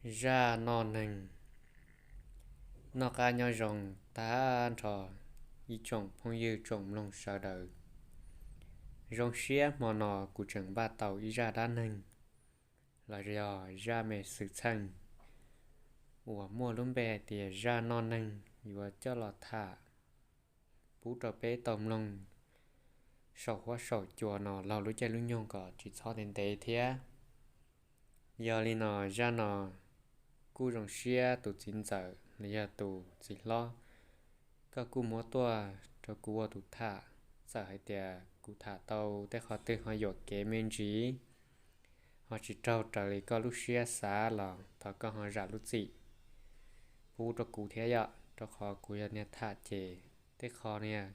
Zaj noj neeg. Noj qab nyob zoo tag nrho ib tsoom phooj ywg tsoom mloog sawv daws. Zoo siab hmo no kuv tseem npaj tau ib zaj dab neeg los yog zaj me xwm txheej uas muaj lub npe hais tias zaj noj neeg yuav coj los tham pub rau peb tau mloog saum huab saum cua no laug lub caij lub nyoog kom tsis txhob ntev ntev thiab. Yog li no, zaj no kuj zoo siab tus txiv ntxawm los yog tus txiv hlob, koj kuj muab tuaj rau kuv ua tus tham. Txawm hais tias kuv tham tau tej qhov twg ho yuam kev me ntsis, ho tsis raug raws li koj lub siab xav los thov koj ho zam lub txim pub rau kuv thiab yom, rau qhov kuv yog niag tham ces tej qho niag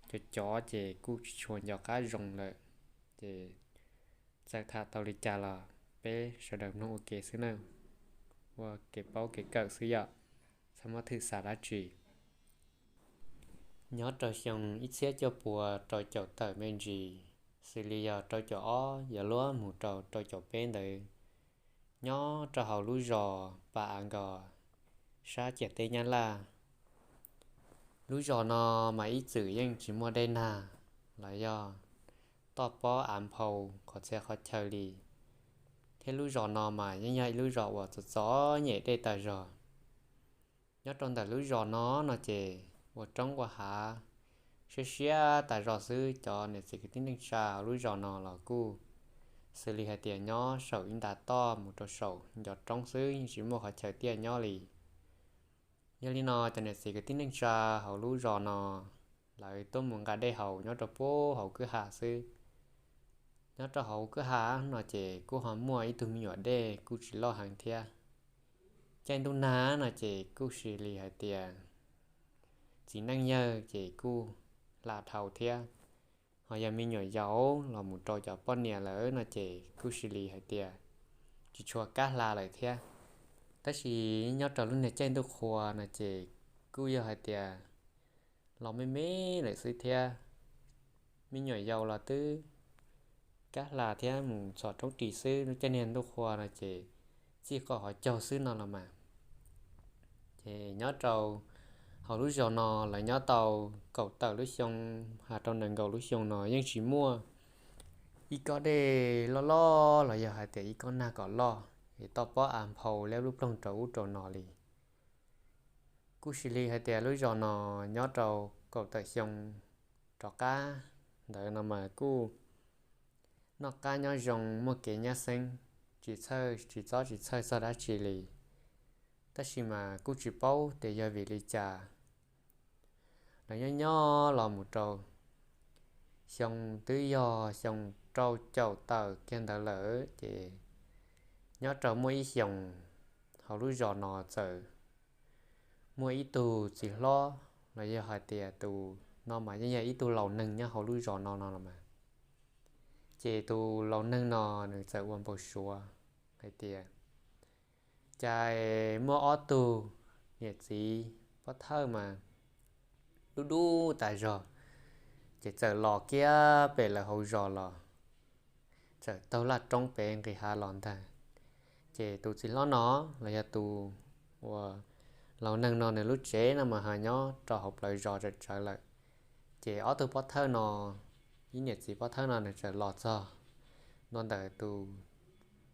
cov cov ces kuj tsis tshua nco qab zoo lawm. Ces txawm tham tau li cas los peb sawv daws mloog ua ke xwb nawb, ua kev paub kev kawm xwb yom, txhob muab thwm xav dab tsi. Nyob rau xyoo ib txhiab cuaj pua rau caum tawm me ntsis, xws li yog rau caum ob yuav luag mus rau rau caum peb ntawd, nyob rau hauv lub zos Pa Av Nkos sab ciam teb Nyab Laj. Lub zos no mas ib txwm yeej tsis muaj dej nag los yog toj pob av nphau qhov txhia qhov chaw li, thiab lub zos no mas yeej yog ib lub zos uas txom txom nyem dej tas zog. Nyob rau ntawm lub zos no no ces ua roob ua hav siab siab tas zog xwb. Cov niam txiv kwv tij neej tsa hauv lub zos no los kuj xws li hais tias nyob saum ib nta toj mus rau saum ncov roob xwb, yeej tsis muaj qhov chaw tiaj nyob li. Yog li no cov niam txiv kwv tij neej tsa hauv lub zos no lawv tuaj mus nqa dej haus nyob rau puag hauv kwj ha xwb. Nyob rau hauv kwj ha no ces kuj ho muaj ib tug me nyuam dej kuj tsis loj heev thiab. Caij ntuj nag no ces kuj xws li hais tias txiv neej yawg ces kuj hla dhau thiab, ho yog me nyuam yaus los mus rau cov poj niam lawm no ces kuj xws li hais tias tsis tshua kab hla lawm thiab. Tab sis nyob rau lub niag caij ntuj qhua no ces kuj yog hais tias los me me lawm xwb thiab. Me nyuam yaus los twb kab hla thiab, mus txhos roob ris xwb, lub caij niag ntuj qhua no ces txij qo hov caug xwb no los mas. Ces nyob rau hauv lub zos no lawv nyob tau kaum tawm lub xyoo, has rau nees nkaum lub xyoo no yeej tsis muaj ib kob dej loj loj los yog hais tias ib kob nag kom loj es toj pob av nphau liab lub ploog rau ub rau no li. Kuj xws li hais tias lub zos no nyob rau kaum tawm xyoo rov qab ntawd no mas kuj noj qab nyob zoo muaj kev nyab xeeb, tsis txhawj tsis txob tsis txhawj txog dab tsi li. Tab sis mas kuj tsis paub tias yog vim li cas, lawv nyob nyob los mus rau xyoo twb yog xyoo rau caum tawm kiag ntawd lawm ces nyob rau muaj ib xyoos hauv lub zos no txawm muaj ib tug txiv hlob los yog hais tias tus no mas yeej yog ib tug laus neeg nyob hauv lub zos no no los mas. Ces tus laus neeg no nws txawm ua npau suav hais tias cas muaj ob tug niam txiv pov thawj mas dub dub tas zog, ces txawm los kiag pem lawv hauv zos los, txawm taug laj roob pem nqis hav los ntag. Ces tus txiv hlob no los yog tus uas laus neeg no nws lub tsev no mas ho nyob rau hauv plawv zos tsawv tsawv lawm. Ces ob tug pov thawj no, ib niam txiv pov thawj no nws txawm los txog ntua ntawm tus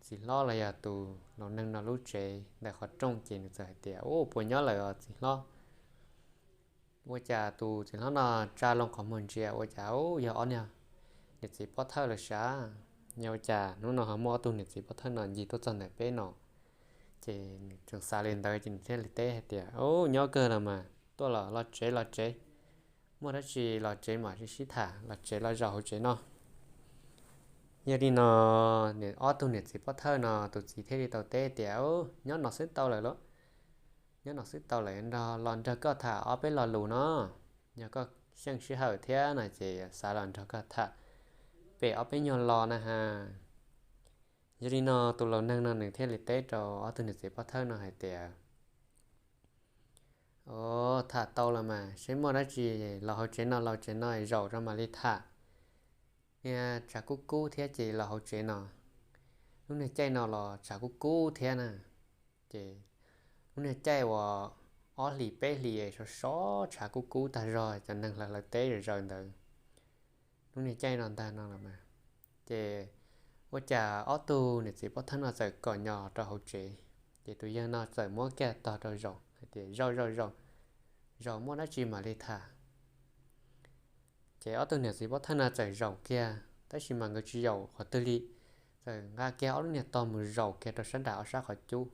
txiv hlob los yog tus laus neeg no lub tsev ntawm qhov rooj ces nws txawm hais tias, Ub, puas nyob lawm os txiv hlob? Ua cas tus txiv hlob no tsa loo qhov muag ntsia ua cas ub yog ob niag niam txiv pov thawj lawm sav, yog ua cas hnub no ho muaj ob tug niam txiv pov thawj no ncig tuaj txog ntawm peb no? Ces nws tseem xav li ntawd ces nws thiaj li teb hais tias, Ub, nyob kawg los mas, tuaj los los tsev los tsev, muaj dab tsi los tsev mam sib sib tham, los tsev los zaum hauv tsev no. Yog li no ob tug niam txiv pov thawj no tus txiv thiaj li tau teb tias, Ub, nyob no xwb tau lawm lauj, nyob no xwb tau lawm, los nrog koj tham ob peb lo lus no. Yog koj xyeej sij hawm thiab no ces xav los nrog koj tham pem ob peb nyuag lo na ha. Yog li no tus laus neeg no nws thiaj li teb rau ob tug niam txiv pov thawj no hais tias, Ov, tham tau los mas, seb muaj dab tsi los hauv tsev no, los tsev no zaum rau mam li tham. Niag tshav kub kub thiab ces los hauv tsev no, lub niag caij no los tshav kub kub thiab na. Ces lub niag caij uas ob hlis peb hlis sov sov tshav kub kub tag zog, cov neeg hlawv hlawv teb zom zaws ntawd, lub niag caij no ntag no los mas, ces ua cas ob tug niam txiv pov thawj no txawm kom nyo rau hauv tsev. Ces tus yawg no txawm muab kiag tog rau zaum hais tias, Zaum, zaum, zaum, zaum muaj dab tsi mam li tham. Ces ob tug niam txiv pov thawj no txawm zaum kiag, tab sis mas nkawd tsis zaum qhov twg li, txawm nqa kiag ob lub niag tog mus zaum kiag rau sab nram ob sab qhov cub.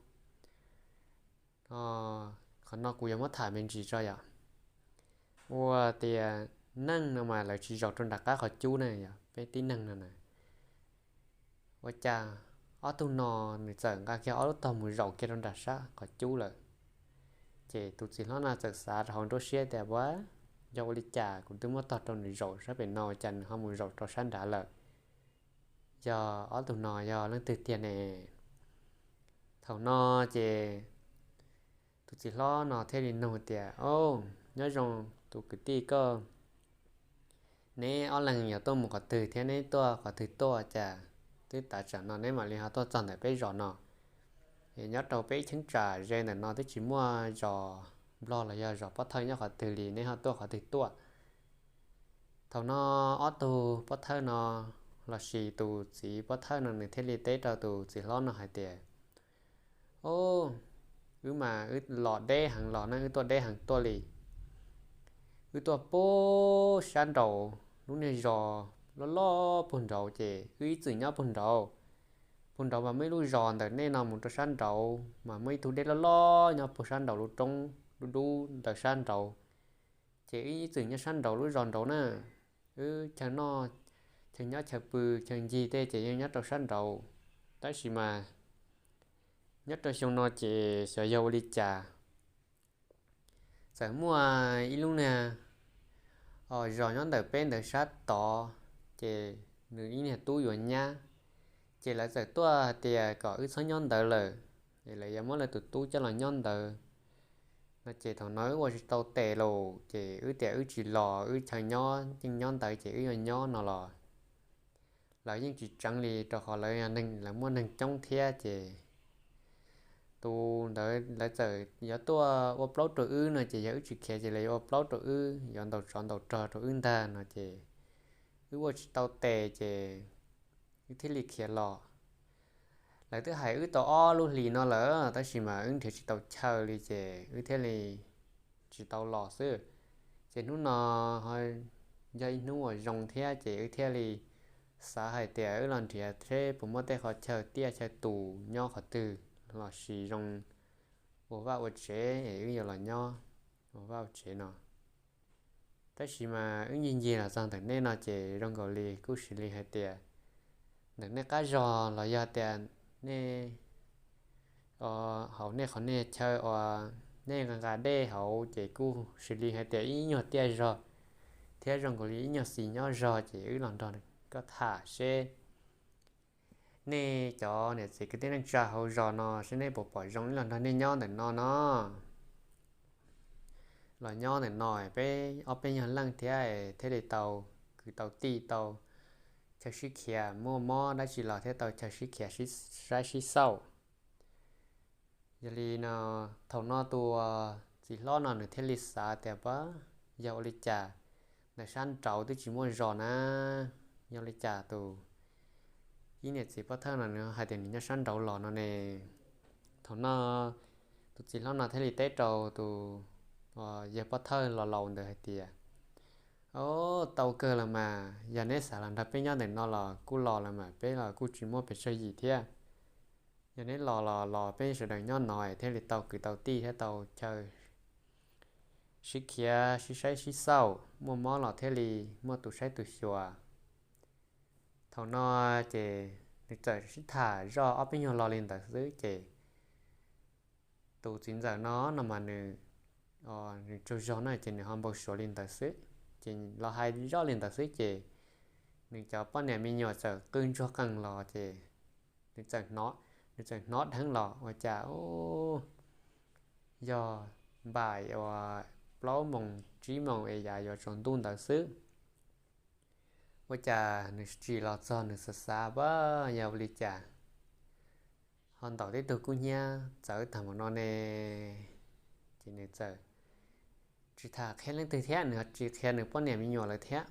Qhov no kuv yuav muab tham me ntsis tso yom. Ua tias neeg no mas lawv tsis zaum rau nram qab qhov cub na, yog peb tib neeg no na. Ua cas ob tug no nws txawm nqa kiag ob lub tog mus zaum kiag rau nram sab qhov cub lawm. Ces tus txiv hlob no txawm xav rau hauv nruab siab tias, Ua, yog ua li cas kuv twb muab tog rau nws zaum sab pem no, ua cas nws ho mus zaum rau sab nrad lawm? Yog ob tug no yog leej twg tiag ne? Thaum no ces tus txiv hlob no thiaj li nug tias, Au, nyob zoo tus kwv tij koj, neb ob leeg yog tuaj mus qhov twg thiab neb tuaj qhov twg tuaj, cas twb tav tsam no neb mam li ho tuaj txog ntawm peb zos no? Es nyob rau peb cheeb tsam ze ntawm no twb tsis muaj zos nplog los yog zos pov thawj nyob qhov twg li, neb ho tuaj qhov twg tuaj? Thaum no ob tug pov thawj no lossis tus txiv pov thawj no nws thiaj li teb rau tus txiv hlob no hais tias, Au, wb mas wb los deb heev los na, wb tuaj deb heev tuaj li. Wb tuaj puag sab nraud lub niag zos loj loj puag nraud, ces wb ib txwm nyob puag nraud. Puag nraud mas muaj ib lub zos ntawm nej no mus rau sab nraud mas muaj ib tug dej loj loj nyob puag sab nraud, lub roob dub dub ntawm sab nraud. Ces wb ib txwm nyob sab nraud lub zos nraud na. Wb chaw noj, chaw nyob chaw pw, chaw ncig tej ces yeej nyob rau sab nraud. Tab sis mas nyob rau xyoo no ces xyov yog ua li cas, txawm muaj ib lub niag zos nyob ntawm peb ntawd sab tod, ces nws ib niag tub yuav nyab. Ces lawv txawm tuaj hais tias kom wb txhob nyob ntawd lawm, es lawv yuav muab lawv tus tub coj los nyob ntawd no. Ces thaum no wb ua tsis tau tes lawm, ces wb tias wb tsis los, wb chaw nyob yeej nyob ntawd ces wb yuav nyob no los lawv yeej tsis tseev li, rau qhov lawv yog neeg, lawv muaj neeg coob thiab. Ces tus ntawd lawv txawm yuav tuaj ua plaub rau wb no, ces yog wb tsis khiav ces lawv yuav ua plaub rau wb, yuav ntaus tsov ntaus rog rau wb ntag no. Ces wb ua tsis tau tes ces wb thiaj li khiav los. Lawv twb hais wb tau ob lub hlis no lawm, tab sis mas wb nrhiav tsis tau chaw li, ces wb thiaj li tsis tau los xwb. Ces hnub no ho yog ib hnub uas zoo thiab, ces wb thiaj li xav hais tias wb los nrhiav seb puas muaj tej qhov chaw tiaj chaw tus nyob qhov twg los sis zoo ua vaj ua tsev es wb yuav los nyob ua vaj ua tsev no. Tab sis mas wb ncig ncig los txog ntawm nej no ces zoo nkaus li kuj xws li hais tias ntawm nej qab zos los yog tias nej hauv nej qhov nej chaw uas nej nqa nqa dej hauv ces kuj xws li hais tias ib nyuag tiaj zog thiab zoo nkaus li ib nyuag xis nyob zog, ces wb los nrog koj tham seb nej cov niam txiv kwv tij neej tsa hauv zos no seb nej puas pom zoo wb los nrog nej nyob ntawm no no. Los nyob ntawm no peb ob peb nyuag leej thiab thiaj li tau kwv tau tij, tau chaw sib khiav, muaj mob dab tsi los thiaj tau chaw sib khiav, saib sib xauj. Yog li no, thaum no tus txiv hlob no nws thiaj li xav tias, Pab, yog ua li cas ntawm sab nraud twb tsis muaj zos na, yog li cas tus ib niam txiv pov thawj no nws hais tias nws nyob sab nraud los no ne? Thaum no tus txiv hlob no thiaj li teb rau tus yawg pov thawj los laus ntawd hais tias, Au, tau kawg los mas, yog neb xav los nrog peb nyob ntawm no los kuj los los mas, peb los kuj tsis muaj pes tsawg yim thiab. Yog neb los los los peb sawv daws nyob no thiaj li tau kwv tau tij thiab tau chaw sib khiav sib saib sib xauj, muaj mob los thiaj li muaj tus saib tus xyuas. Thaum no ces nws txawm sib tham zoj ob peb nyuag lo li ntawd xwb ces tus txiv ntxawm no no mas nws, nws tsaug zog na ces nws ho npau suav li ntawd xwb. Ces los hais zoj li ntawd xwb ces nws cov poj niam me nyuam txawm qw ntsuag qees los ces nws txawm hnov dheev los ua cas yog npaum li plaub moos tsib moos es yav yuav tsaus ntuj ntawd xwb. Ua cas nws tsim los txog nws xav xav, Pab, yog ua li cas ho ntaus tib tug kub hnyiab txawv tag npaum no ne. Ces nws txawm tsis tham qhia leej twg thiab, nws tsis qhia nws poj niam me nyuam lawm thiab.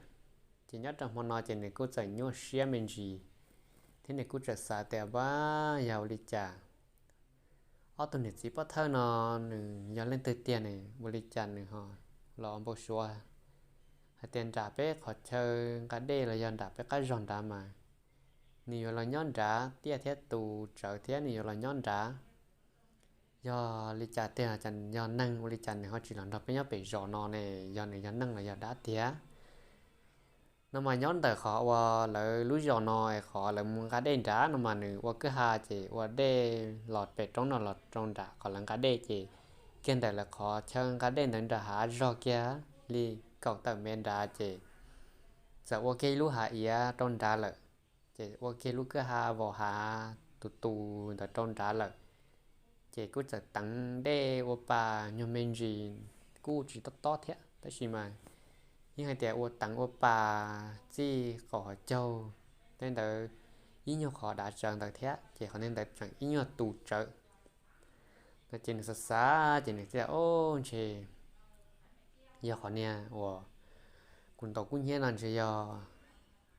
Ces nyob rau hmo no ces nws kuj txawm nyuaj siab me ntsis, thiab nws kuj txawm xav tias, Vaj, yog ua li cas ob tug niam txiv pov thawj no nws yog leej twg tiag ne? Ua li cas nws ho los npau suav hais tias nram peb qhov chaw nqa dej los yog nram peb qab zog nrad mas nws yuav los nyob nrad, tiaj thiab tus tsawv thiab nws yuav los nyob nrad? Yog li cas tiag, yog neeg ua li cas nws ho tsis los nrog peb nyob pem zos no ne? Yog nws yog neeg los yog dab tiag? No mas nyob ntawm qhov uas lawv lub zos no, qhov lawv mus nqa dej nrad no mas nws ua kwj ha ces ua dej los pem roob no los rau nram qhov lawv nqa dej ces kiag ntawm lawv qhov chaw nqa dej ntawd nram hav zog kiag li kaum tawm mev nrad ces txawm ua kiag ib lub hav iav rau nrad lawm. Ces ua kiag lub kwj ha vos hav tus tus ntawd rau nrad lawm. Ces kuj txawm teev dej ua pas nyuag me ntsis, kuj tsis tob tob thiab tab sis mas yeej hais tias ua teev ua pas txij qaum hauv caug tej ntawd ib nyuag qhov dav tsawv ntawd thiab ces qhov ntawd tseem ib nyuag tus tsawv. No ces nws xav xav ces nws thiaj, Ob, ntshe yog qhov niag uas kuv ntaus kub hnyiab no ntshe yog,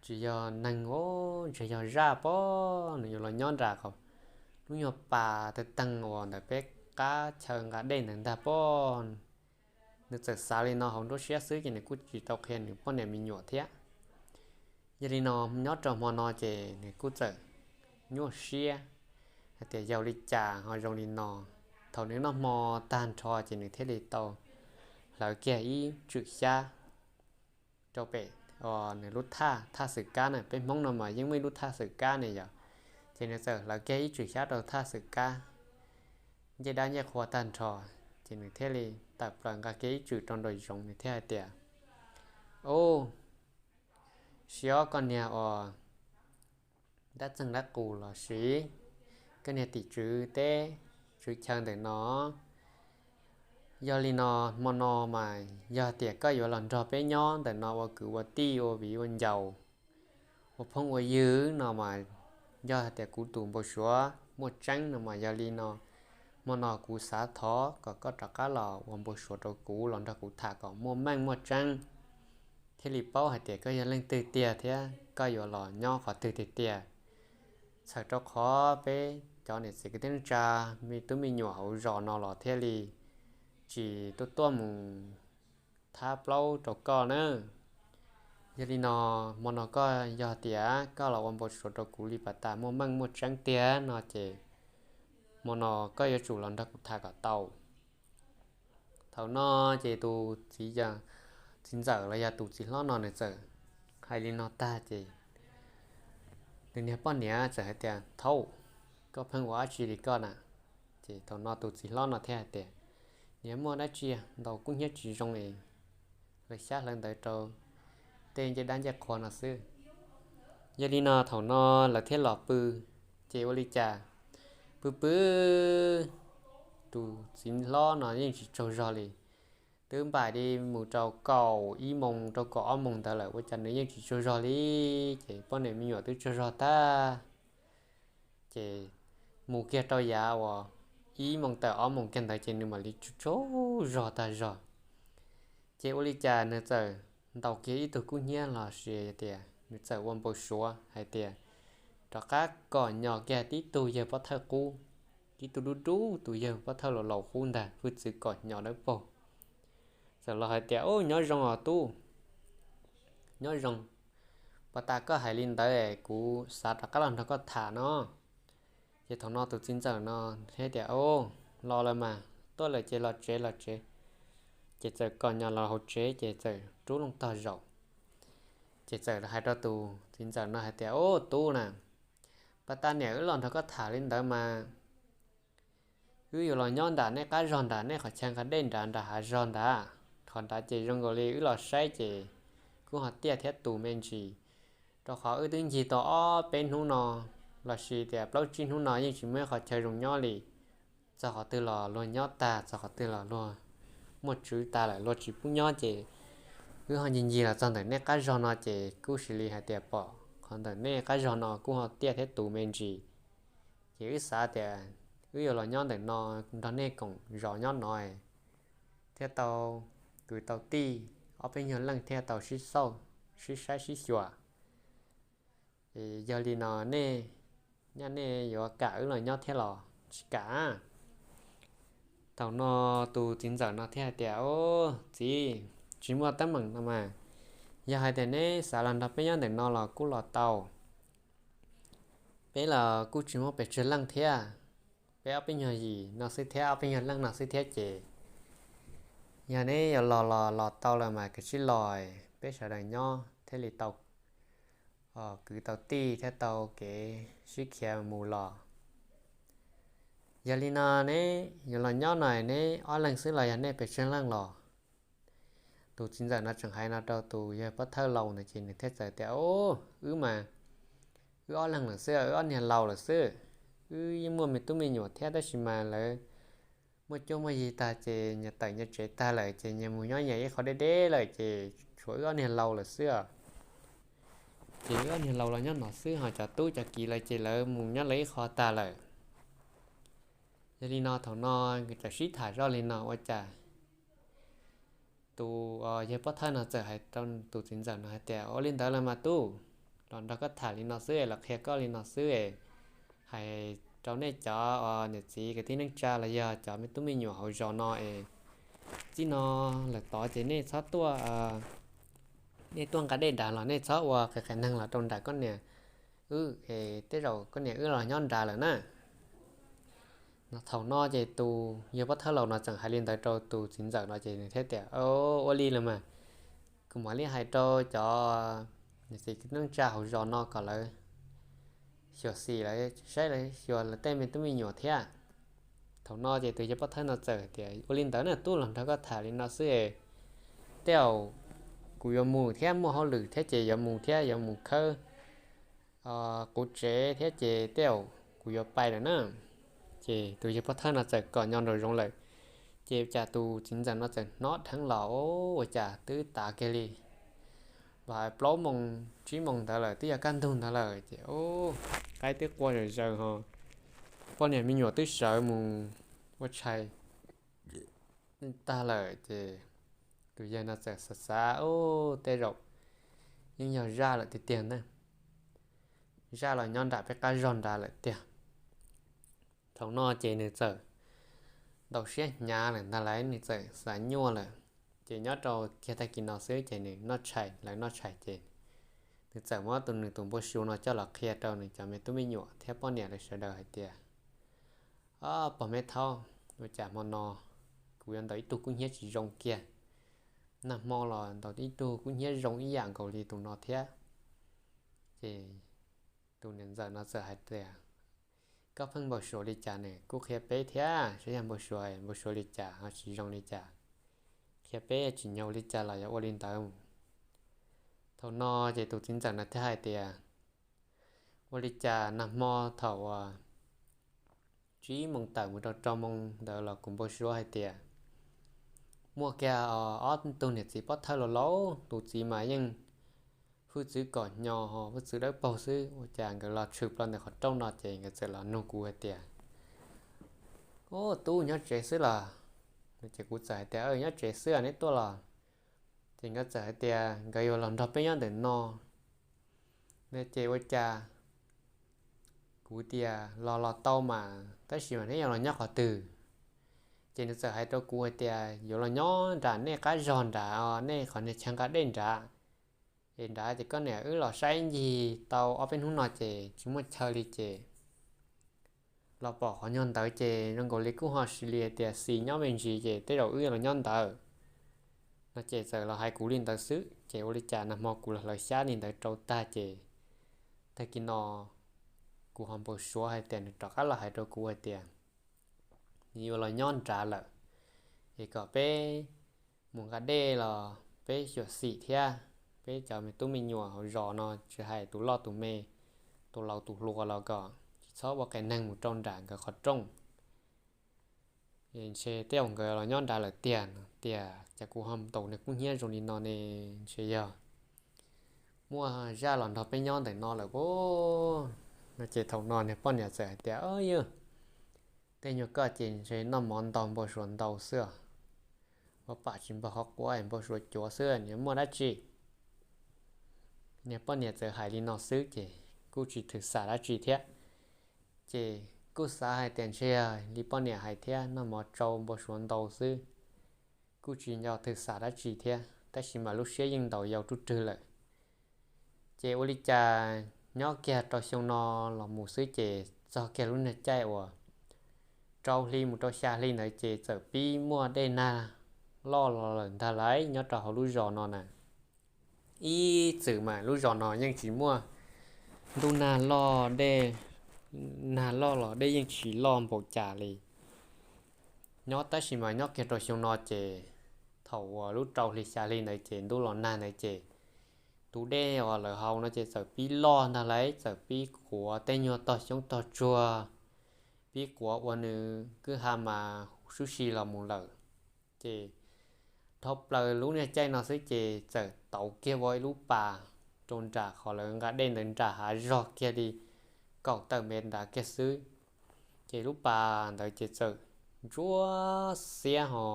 tsis yog neeg os, ntshe yog zaj pob, nws yuav los nyob nram lub nyuag pas tawg teeg uas ntawm peb qab chaw nqa dej ntawd ntag pob. Nws txawm xav li no hauv nruab siab xwb ces nws kuj tsis tau qhia nws poj niam me nyuam thiab. Yog li no nyob rau hmo no ces nws kuj txawm nyuaj siab hais tias yog li cas ho zoo li no. Thaum nws noj hmo tag nrho ces nws thiaj li tau hlawv kiag ib tswm xyab rau pem nws lub thaj, thaj xwm kab na, peb Hmoob no mas yeej muaj ib lub thaj xwm kab ne yom. Ces nws txawm hlawv kiag ib tswm xyab rau thaj xwm kab, ncej dab ncej qhua tag nrho, ces nws thiaj li tawm plaws nqa kiag ib tswm rau nraum zoov, nws thiaj hais tias, Ub, siab koj niag uas dab txeeg dab qus los sis koj niag tim tswv teb tswv chaw ntawm no. Yog li no, hmo no mas yog tias koj yuav los nrog peb nyob ntawm no ua kwv ua tij ua viv ua ncaus, ua phooj ua ywg no mas yog hais tias kuv tus npau suav muaj tseeb no mas yog li no, hmo no kuv xav thov kom koj rov qab los ua npau suav rau kuv, los nrog kuv tham kom muaj meej muaj tseeb, thiaj li paub hais tias koj yog leej twg tiag thiab koj yuav los nyob qhov twg tiag tiag. Txhawm rau qhov peb cov niam txiv kwv tij neej tsa, me tub me nyuam hauv zos no los thiaj li tsis tuaj tuaj mus thab plaub rau koj na. Yog li no, hmo no koj yog tias koj los ua npau suav rau kuv li pas tas muaj meej muaj tseeb tiag no ces hmo no koj yuav tsum los nrog kuv tham kom tau. Thaum no ces tus txiv, txiv ntxawm los yog tus txiv hlob no nws txawm hais li no tag ces nws niag poj niam txawm hais tias, Thaum koj pheej ua dab tsi li koj na? Ces thaum no tus txiv hlob no thiaj hais tias, Niam, muaj dab tsi, ntaus kub hnyiab tsis zoo es lawv xyab hlawv ntawd rau tej ncej dab ncej qhua no xwb. Yog li no thaum no lawv thiaj los pw, ces ua li cas pw pw tus txiv hlob no yeej tsis tsaug zog li. Twb npaim li mus rau kaum ib moos rau kaum ob moos ntawd lawm ua cas nws yeej tsis tsaug zog li. Ces poj niam me nyuam twb tsaug zog tag, ces mus kiag rau yav uas ib moos tawm ob moos kiag ntawd ces nws mam li tsaug zog tag zog. Ces ua li cas nws txawm ntaus kiag ib tug kub hnyiab los sis tias nws txawm ua npau suav hais tias rov qab kom nyos kiag tib tug yawg pov thawj qub, tib tug dub dub, tus yawg pov thawj laus laus qub ntag, hwj txwv kom nyos dawb paug. Txawm los hais tias, Ub, nyob zoo os tub, nyob zoo. Pas tas koj hais li ntawd kuv xav rov qab los nrog koj tham no. Ces thaum no tus txiv ntxawm no hais tias, Ub, los lawm mas, tuaj lawm ces los tsev los tsev. Ces txawm kom nyos los hauv tsev ces txawm rub loo tog zaum. Ces txawm hais rau tus txiv ntxawm no hais tias, Ub, tub na, pas tas niam wb los nrog koj tham li ntawd mas wb yuav los nyob nram nej qab zog nram nej qhov chaw nqa dej nrad nram hav zog ntawd. Qhov nrad ces zoo nkaus li wb los saib ces kuj ho tiaj thiab tus me ntsis, rau qhov wb twb ncig tau ob peb hnub no los sis tias plaub tsib hnub no yeej tsis muaj ib qhov chaw zoo nyob li. Txog qhov twg los luag nyob tag, txog qhov twg los luag muaj tswv tag lawm luag tsis pub nyob ces wb ho ncig ncig los txog ntawm nej qab zog no ces kuj sis li hais tias pom qhov ntawm nej qab zog no kuj ho tiaj thiab tus me ntsis. Ces wb xav tias wb yuav los nyob ntawm no nrog nej koom zos nyob no thiaj tau kwv tau tij, ob peb nyuag leej thiaj tau sib xauj, sib saib sib xyuas. Yog li no nej, nyaj nej yuav kam wb los nyob thiab los tsis kam? Thaum no tus txiv ntxawm no thiaj hais tias, Au, txiv, tsis muaj teeb meem no mas, yog hais tias neb xav los nrog peb nyob ntawm no los kuj los tau. Peb los kuj tsis muaj pes tsawg leej thiab, peb ob peb nyuag yim no xwb thiab, ob peb nyuag leej no xwb thiab ces yog neb yuav los los los tau lawm mas kav tsij los, peb sawv daws nyob thiaj li tau kwv tau tij thiab tau kev sib khiav mus los. Yog li no neb yuav los nyob no neb ob leeg xwb los yog nej pes tsawg leej los? Tus txiv ntxawm no tseem hais no rau tus yawg pov thawj laus ntawd ces nws thiaj txawm tias, Au, wb mas wb ob leeg lawm xwb, wb ob niag laus lawm xwb. Wb yeej muaj me tub me nyuam thiab tab sis mas lawv muaj cuab muaj yig tag ces nyias tawm nyias tsev tag lawm ces nyias mus nyob nyias ib qho deb deb lawm ces tshuav wb ob niag laus lawm xwb. Ces wb ob niag laus los nyob no xwb, ho cov tub cov kiv lawv ces lawv mus nyob lawv ib qho tag lawm. Yog li no thaum no nkawd txawm sib tham zoj li no ua cas tus yawg pov thawj no txawm hais rau tus txiv ntxawm no hais tias, Ua li ntawd los mas tub, los nrog koj tham li no xwb es los qhia koj li no xwb es hais rau nej cov niam txiv kwv tij neej tsa los yog cov me tub me nyuam hauv zos no es txij no lawm tod ces nej txhob tuaj, nej tuaj nqa dej nrad los nej txhob ua qias qias neeg los rau nram koj niam wb es tej zaum koj niam wb los nyob nrad lawm na. Thaum no ces tus yawg pov thawj laus no txawm hais li ntawd rau tus txiv ntxawm no ces nws thiaj tias, Ua li los mas, kuv mam li hais rau cov niam txiv kwv tij neej tsa hauv zos no kom lawv xyuam xim lawv saib lawv xyuas lawv tej me tub me nyuam thiab. Thaum no ces tus yawg pov thawj no txawm tias, Ua li ntawd na tub, los nrog koj tham li no xwb es tej zaum kuv yuav mus thiab, muaj hauj lwm thiab ces yuav mus thiab, yuav mus khawb quv tsev thiab ces tej zaum kuv yuav pais lawm na. Ces tus yawg pov thawj no txawm kom nyo nraum zoov lawm, ces cas tus txiv ntxawm no txawm hnov dheev los, ua cas twb tav kiag li, los hais plaub moos tsib moos ntawd lawm, twb yog kaj ntug ntawd lawm ces qaib twb qua zawm zaws ho poj niam me nyuam twb sawv mus ua tshais tag lawm ces tus yawg no txawm xav xav, Tej zaum yeej yog zaj lawm tiag tiag ntag, zaj los nyob nram peb qab zog nrad lawm tiag. Thaum no ces nws txawm ntaus siab hnyav lawm ntag lauj, nws txawm xav nyuaj lawm. Ces nyob rau kiag tag kis no xwb ces nws noj tshais, lawv noj tshais ces nws txawm muab tus nws tus npau suav no coj los qhia rau nws cov me tub me nyuam thiab poj niam lawv sawv daws hais tias, Pog me thaub, ua cas hmo no kuv yuav ntaus ib tug kub hnyiab tsis zoo kiag, nag hmo los ntaus ib tug kub hnyiab zoo ib yam nkaus li tus no thiab. Ces tus niam ntxawm no txawm hais tias, Koj pheej npau suav li cas ne, kuj qhia peb thiab saib yog npau suav, npau suav li cas ho tsis zoo li cas, qhia peb tsis nyaum li cas los yog ua li ntawd. Thaum no ces tus txiv ntxawm no thiaj hais tias, Ua li cas nag hmo thaum uas tsib moos tawm mus rau rau moos ntawd los kuv npau suav hais tias muaj kiag ob tug niam txiv pov thawj laus laus, tus txiv mas yeej hwj txwv kom nyo, hwj txwv dawb paug xwb, ua cas nkawd los tshwm plaws ntawm qhov rooj no ces nkawd txawm los nug kuv hais tias, Ub, tub nyob tsev xwb los? Ces kuv txawm hais tias, Nyob tsev xwb, neb tuaj los? Ces nkawd txawm hais tias nkawd yuav los nrog peb nyob ntawm no. Ces ua cas kuv tias, Los los tau mas, tab sis mas neb yuav los nyob qhov twg? Ces nws txawm hais rau kuv hais tias, Yuav los nyob nram nej qab zog nrad, nej qhov niag chaw nqa dej nrad. Es nrad ces koj niam wb los saib ncig tau ob peb hnub no ces tsis muaj chaw li ces los pom qhov nyuag ntawd ces zoo nkaus li kuj ho xws li tias xis nyob me ntsis ces tej zaum wb los nyob ntawd no. Ces txawm los hais kuv li ntawd xwb ces ua li cas nag hmo kuv los hlawv xyab li ntawd rau tag ces tag kis no kuv ho npau suav hais tias nws rov qab los hais rau kuv hais tias nws yuav los nyob nrad lawm, es kom peb mus nqa dej los peb xyuam xim thiab, peb cov me tub me nyuam hauv zos no tsis hais tus loj tus me, tus laus tus hluas los kom tsis txhob ua qias neeg mus rau nram nkawd qhov rooj. Ntshe tej zaum nkawd los nyob nrad lawm tiag no tiag, cas kuv ho ntaus nws kub hnyiab zoo li no ne? Ntshe yog muaj zaj los nrog peb nyob ntawm no lawm pob. No ces thaum no niag poj niam txawm hais tias, Yog tej nyuag koj ces ntshe noj mov ntau npau suav ntau xwb os. Ua pam tsis npog qhov quav, npau suav cuav xwb, nws muaj dab tsi? Niag poj niam txawm hais li no xwb ces kuj tsis thwm xam dab tsi thiab. Ces kuj xav hais tias ntshe li poj niam hais thiab, noj mov tsau npau suav ntau xwb, kuj tsis nco thwm xam dab tsi thiab, tab sis mas lub siab yeej ntaus yau ruj rwg lawm. Ces ua li cas nyob kiag rau xyoo no los mus xwb ces txog kiag lub niag caij uas rau hli mus rau xya hli ntawd ces txawm pib muaj dej nag loj los lawm ntag lauj. Nyob rau hauv lub zos no na, ib txwm mas lub zos no yeej tsis muaj ntuj nag loj, dej nag loj los dej yeej tsis loj npaum cas li. Nyob tab sis mas nyob kiag rau xyoo no ces thaum uas lub rau hli xya hli ntawd ces ntuj los nag ntawd ces tus dej uas lawv haus no ces txawm pib loj ntag lauj, txawm pib quav tej nyuag tog xyoob tog tsuag, pib quav ua nws kwj ha mas huv sub si los mus lawm. Ces dhau plaws lub niag caij no xwb ces txawm tauv kiag ua ib lub pas rau nram qhov lawv nqa dej ntawd nram hav zog kiag li kaum tawm mev nrad kiag xwb. Ces lub pas ntawd ces txawm ntsuab xiab ho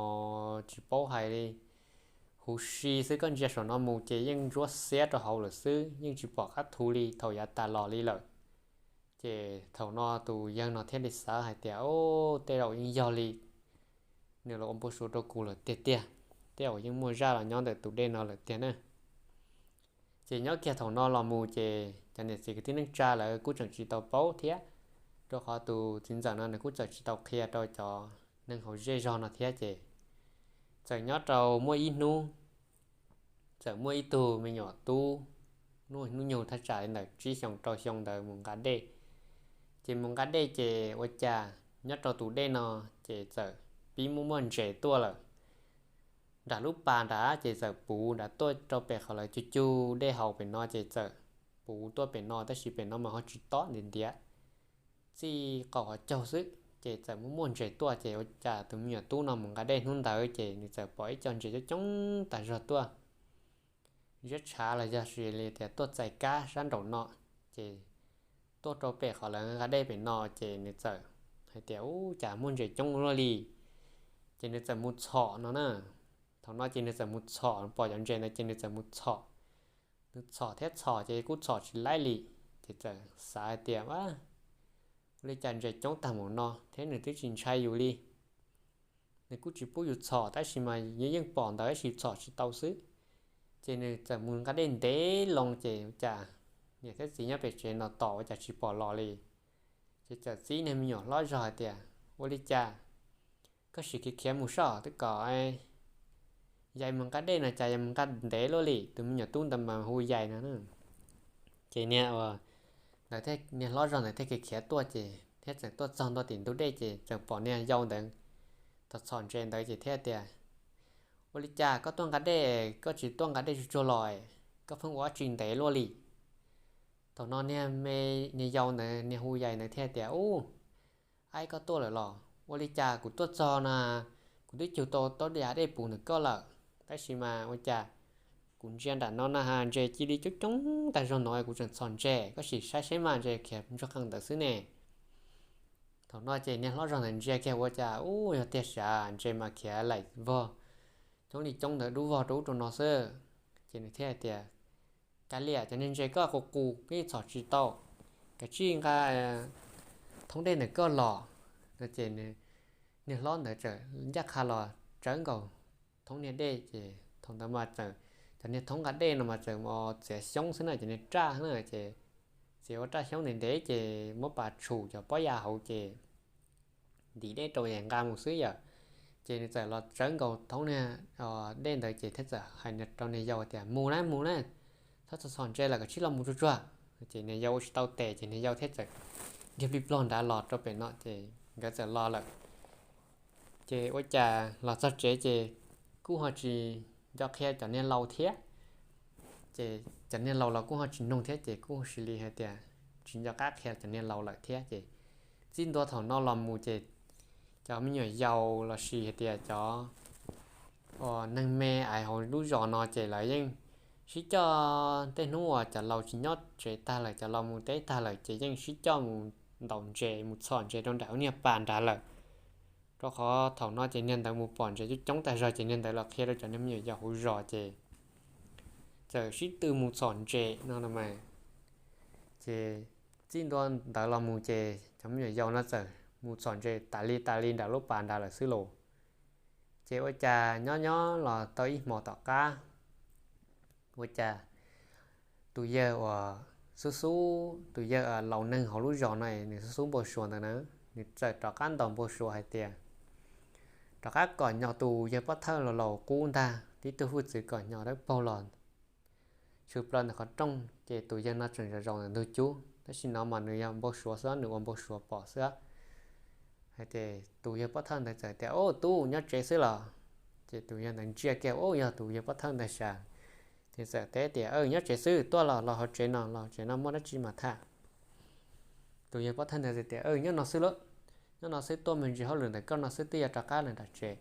tsis paub hais li, huv si xwb, koj ntsia saum no mus ces yeej ntsuab xiab rau hauv lawm xwb, yeej tsis pom qab thu li thaum yav tas los li lawm. Ces thaum no tus yawg no thiaj li xav hais tias, Au, tej zaum yeej yog li nws los ua npau suav rau kuv lawm tiag tiag, tej zaum yeej muaj zaj los nyob ntawm tus dej no lawm tiag na. Ces nyob kiag thaum no los mus ces cov niam txiv kwv tij neej tsa lawv kuj tseem tsis tau paub thiab, rau qhov tus txiv ntxawm no nws kuj txawm tsis tau qhia rau cov neeg hauv zej zog no thiab. Ces txawm nyob rau muaj ib hnub, txawm muaj ib tug me nyuam tub, hnub nyoog thaj tsam li ntawm tsib xyoos rau xyoo ntawd mus nqa dej. Ces mus nqa dej ces ua cas nyob rau tus dej no ces txawm pib muaj muaj ntses tuaj lawm. Nram lub pas nrad ces txawm puv nrad tuaj rau pem qhov lawv cug cug dej haus pem no ces txawm puv tuaj pem no, tab sis pem no mas ho tsis tob ntiav ntiav, txij qaum qhov caug xwb ces txawm muaj muaj ntses tuaj. Ces ua cas tus me nyuam tub no mus nqa dej hnub ntawd ces nws txawm pom ib co ntses coob coob tas zog tuaj, ziab tshav los yog sis li tias tuaj txais kab sab nraum no. Ces tuaj rau pem qhov lawv nqa dej pem no ces nws txawm hais tias, Ub, cas muaj ntses coob luaj li. Ces nws txawm mus txhom no na. Thaum no ces nws txawm mus txhom, pom cov ntses ntawd ces nws txawm mus txhom. Nws txhom thiab txhom ces kuj txhom tsis laib li. Ces txawm xav hais tias, Ua li cas ntses coob tag mus no thiab nws twb tsis ntshai yus li, nws kuj tsis pub yus txhom, tab sis mas yus yeej pom ntawd tab sis txhom tsis tau xwb. Ces nws txawm mus nqa dej ntev loo ces ua cas niam thiab txiv nyob pem tsev no tos ua cas tsis pom los li. Ces txawm txib niag me nyuam hlob zog hais tias, Ua li cas koj sim khiav khiav mus soj twb kom yais mus nqa dej no cas yais mus nqa ntev luaj li? Tus me nyuam tub ntawd mas hu yais no. Ces niag ntawd, niag hlob zog ntawd thiaj khiav khiav tuaj ces thiab txawm tuaj txog ntua tim ntug dej ces txawm pom niag yau ntawd txhom txhom ntses ntawd ces thiaj tias, Ua li cas koj tuaj nqa dej, koj tsis tuaj nqa dej tsuag tsuag los, koj pheej ua dab tsi ntev luaj li? Thaum no niag me, niag yau ntawd, niag hu yais ntawd thiaj tias, Ub, aib, koj tuaj lawm los? Ua li cas kuv tuaj txog na, kuv twb cug tau tau yav dej puv ntawm koj lawm, tab sis mas ua cas kuv ntsia nram no na has ntses cia li coob coob tag zog no, kuv tseem txhom ntses, koj sim saib seb mas ntses khiav ntsuag qees ntawd xwb ne. Thaum no ces niag hlob zog ntawd ntsia kiag ua cas, Ub, yog tiag sav, ntses mas khiav laim vog coob li coob ntawd dub vog rau ub rau no xwb. Ces nws thiaj hais tias, Kav liam, cov niag ntses koj qus qus koj yeej txhom tsis tau, kav tsij nqa thoob dej ntawm koj los. No ces niag hlob ntawd txawm ncaj qha los tsawv nkaus thoob niag dej ces thaum ntawd mas txawm cov niag thoob nqa dej no mas txawm txiav xyoob xwb na, cov niag raj na, ces txiav ua raj xyoob ntev ntev ces muab pas tshum cov pob ya hauv ces ntim dej rau es nqa mus xwb yom. Ces nws txawm los tsawv nkaus thoob niag dej ntawd ces thiaj txawm hais rau niag yau tias, Mus na, mus na, txhob txhom ntses lawm, kav tsij los mus tsuag tsuag. Ces niag yau ua tsis tau tes ces niag yau thiaj txawm dhia plig plog nrad los rau pem no ces nkawd txawm los lawm. Ces ua cas los txog tsev ces kuj ho tsis nco qhia cov niag laus thiab. Ces cov niag laus los kuj ho tsis noog thiab ces kuj sis li hais tias tsis nco qab qhia cov niag laus lawm thiab. Ces txij ntua thaum no los mus ces cov me nyuam yaus los sis hais tias cov neeg me aiv hauv lub zos no ces lawv yeej sib coj tej hnub uas cov laus tsis nyob tsev tag lawm, cov laus mus teb tag lawm ces yeej sib coj mus ntaus ntses mus txhom ntses rau nram ub niag pas nrad lawm. Rau qhov thaum no ces niag ntawd mus pom ntses coob coob tag zog ces niag ntawd los qhia rau cov niag me nyuam yaus hauv zos ces txawm sib tw mus txhom ntses no los mas. Ces txij ntua ntawd los mus ces cov me nyuam yaus no txawm mus txhom ntses tas li tas li nram lub pas nrad lawm xwb los. Ces ua cas nyob nyob los tau ib hmos tom qab, ua cas tus yawg uas xub xub, tus yawg laus neeg hauv lub zos no nws xub xub npau suav ntawd na, nws txawm rov qab ntaus npau suav hais tias, rov qab kom nyo tus yawg pov thawj laus laus qub ntag, tib tug hwj txwv kom nyo dawb paug los tshwm plaws ntawm qhov rooj ces tus yawg no tseem zaum zaum ntawm ntug cub, tab sis no mas nws yog npau suav xwb, nws ua npau suav pom xwb. Hais tias tus yawg pov thawj ntawd txawm tias, Ub, tub nyob tsev xwb los? Ces tus yawg ntawd ntsia kiag, ub, yog tus yawg pov thawj ntawd sav. Ces txawm teb tias, Nyob tsev xwb, tuaj los los hauv tsev no, los tsev no muaj dab tsi mas tham. Tus yawg pov thawj ntawd tias, Nyob no xwb lauj, nyob no xwb, tuaj me ntsis hauj lwm ntawm koj no xwb, twb yuav rov qab los nram tsev.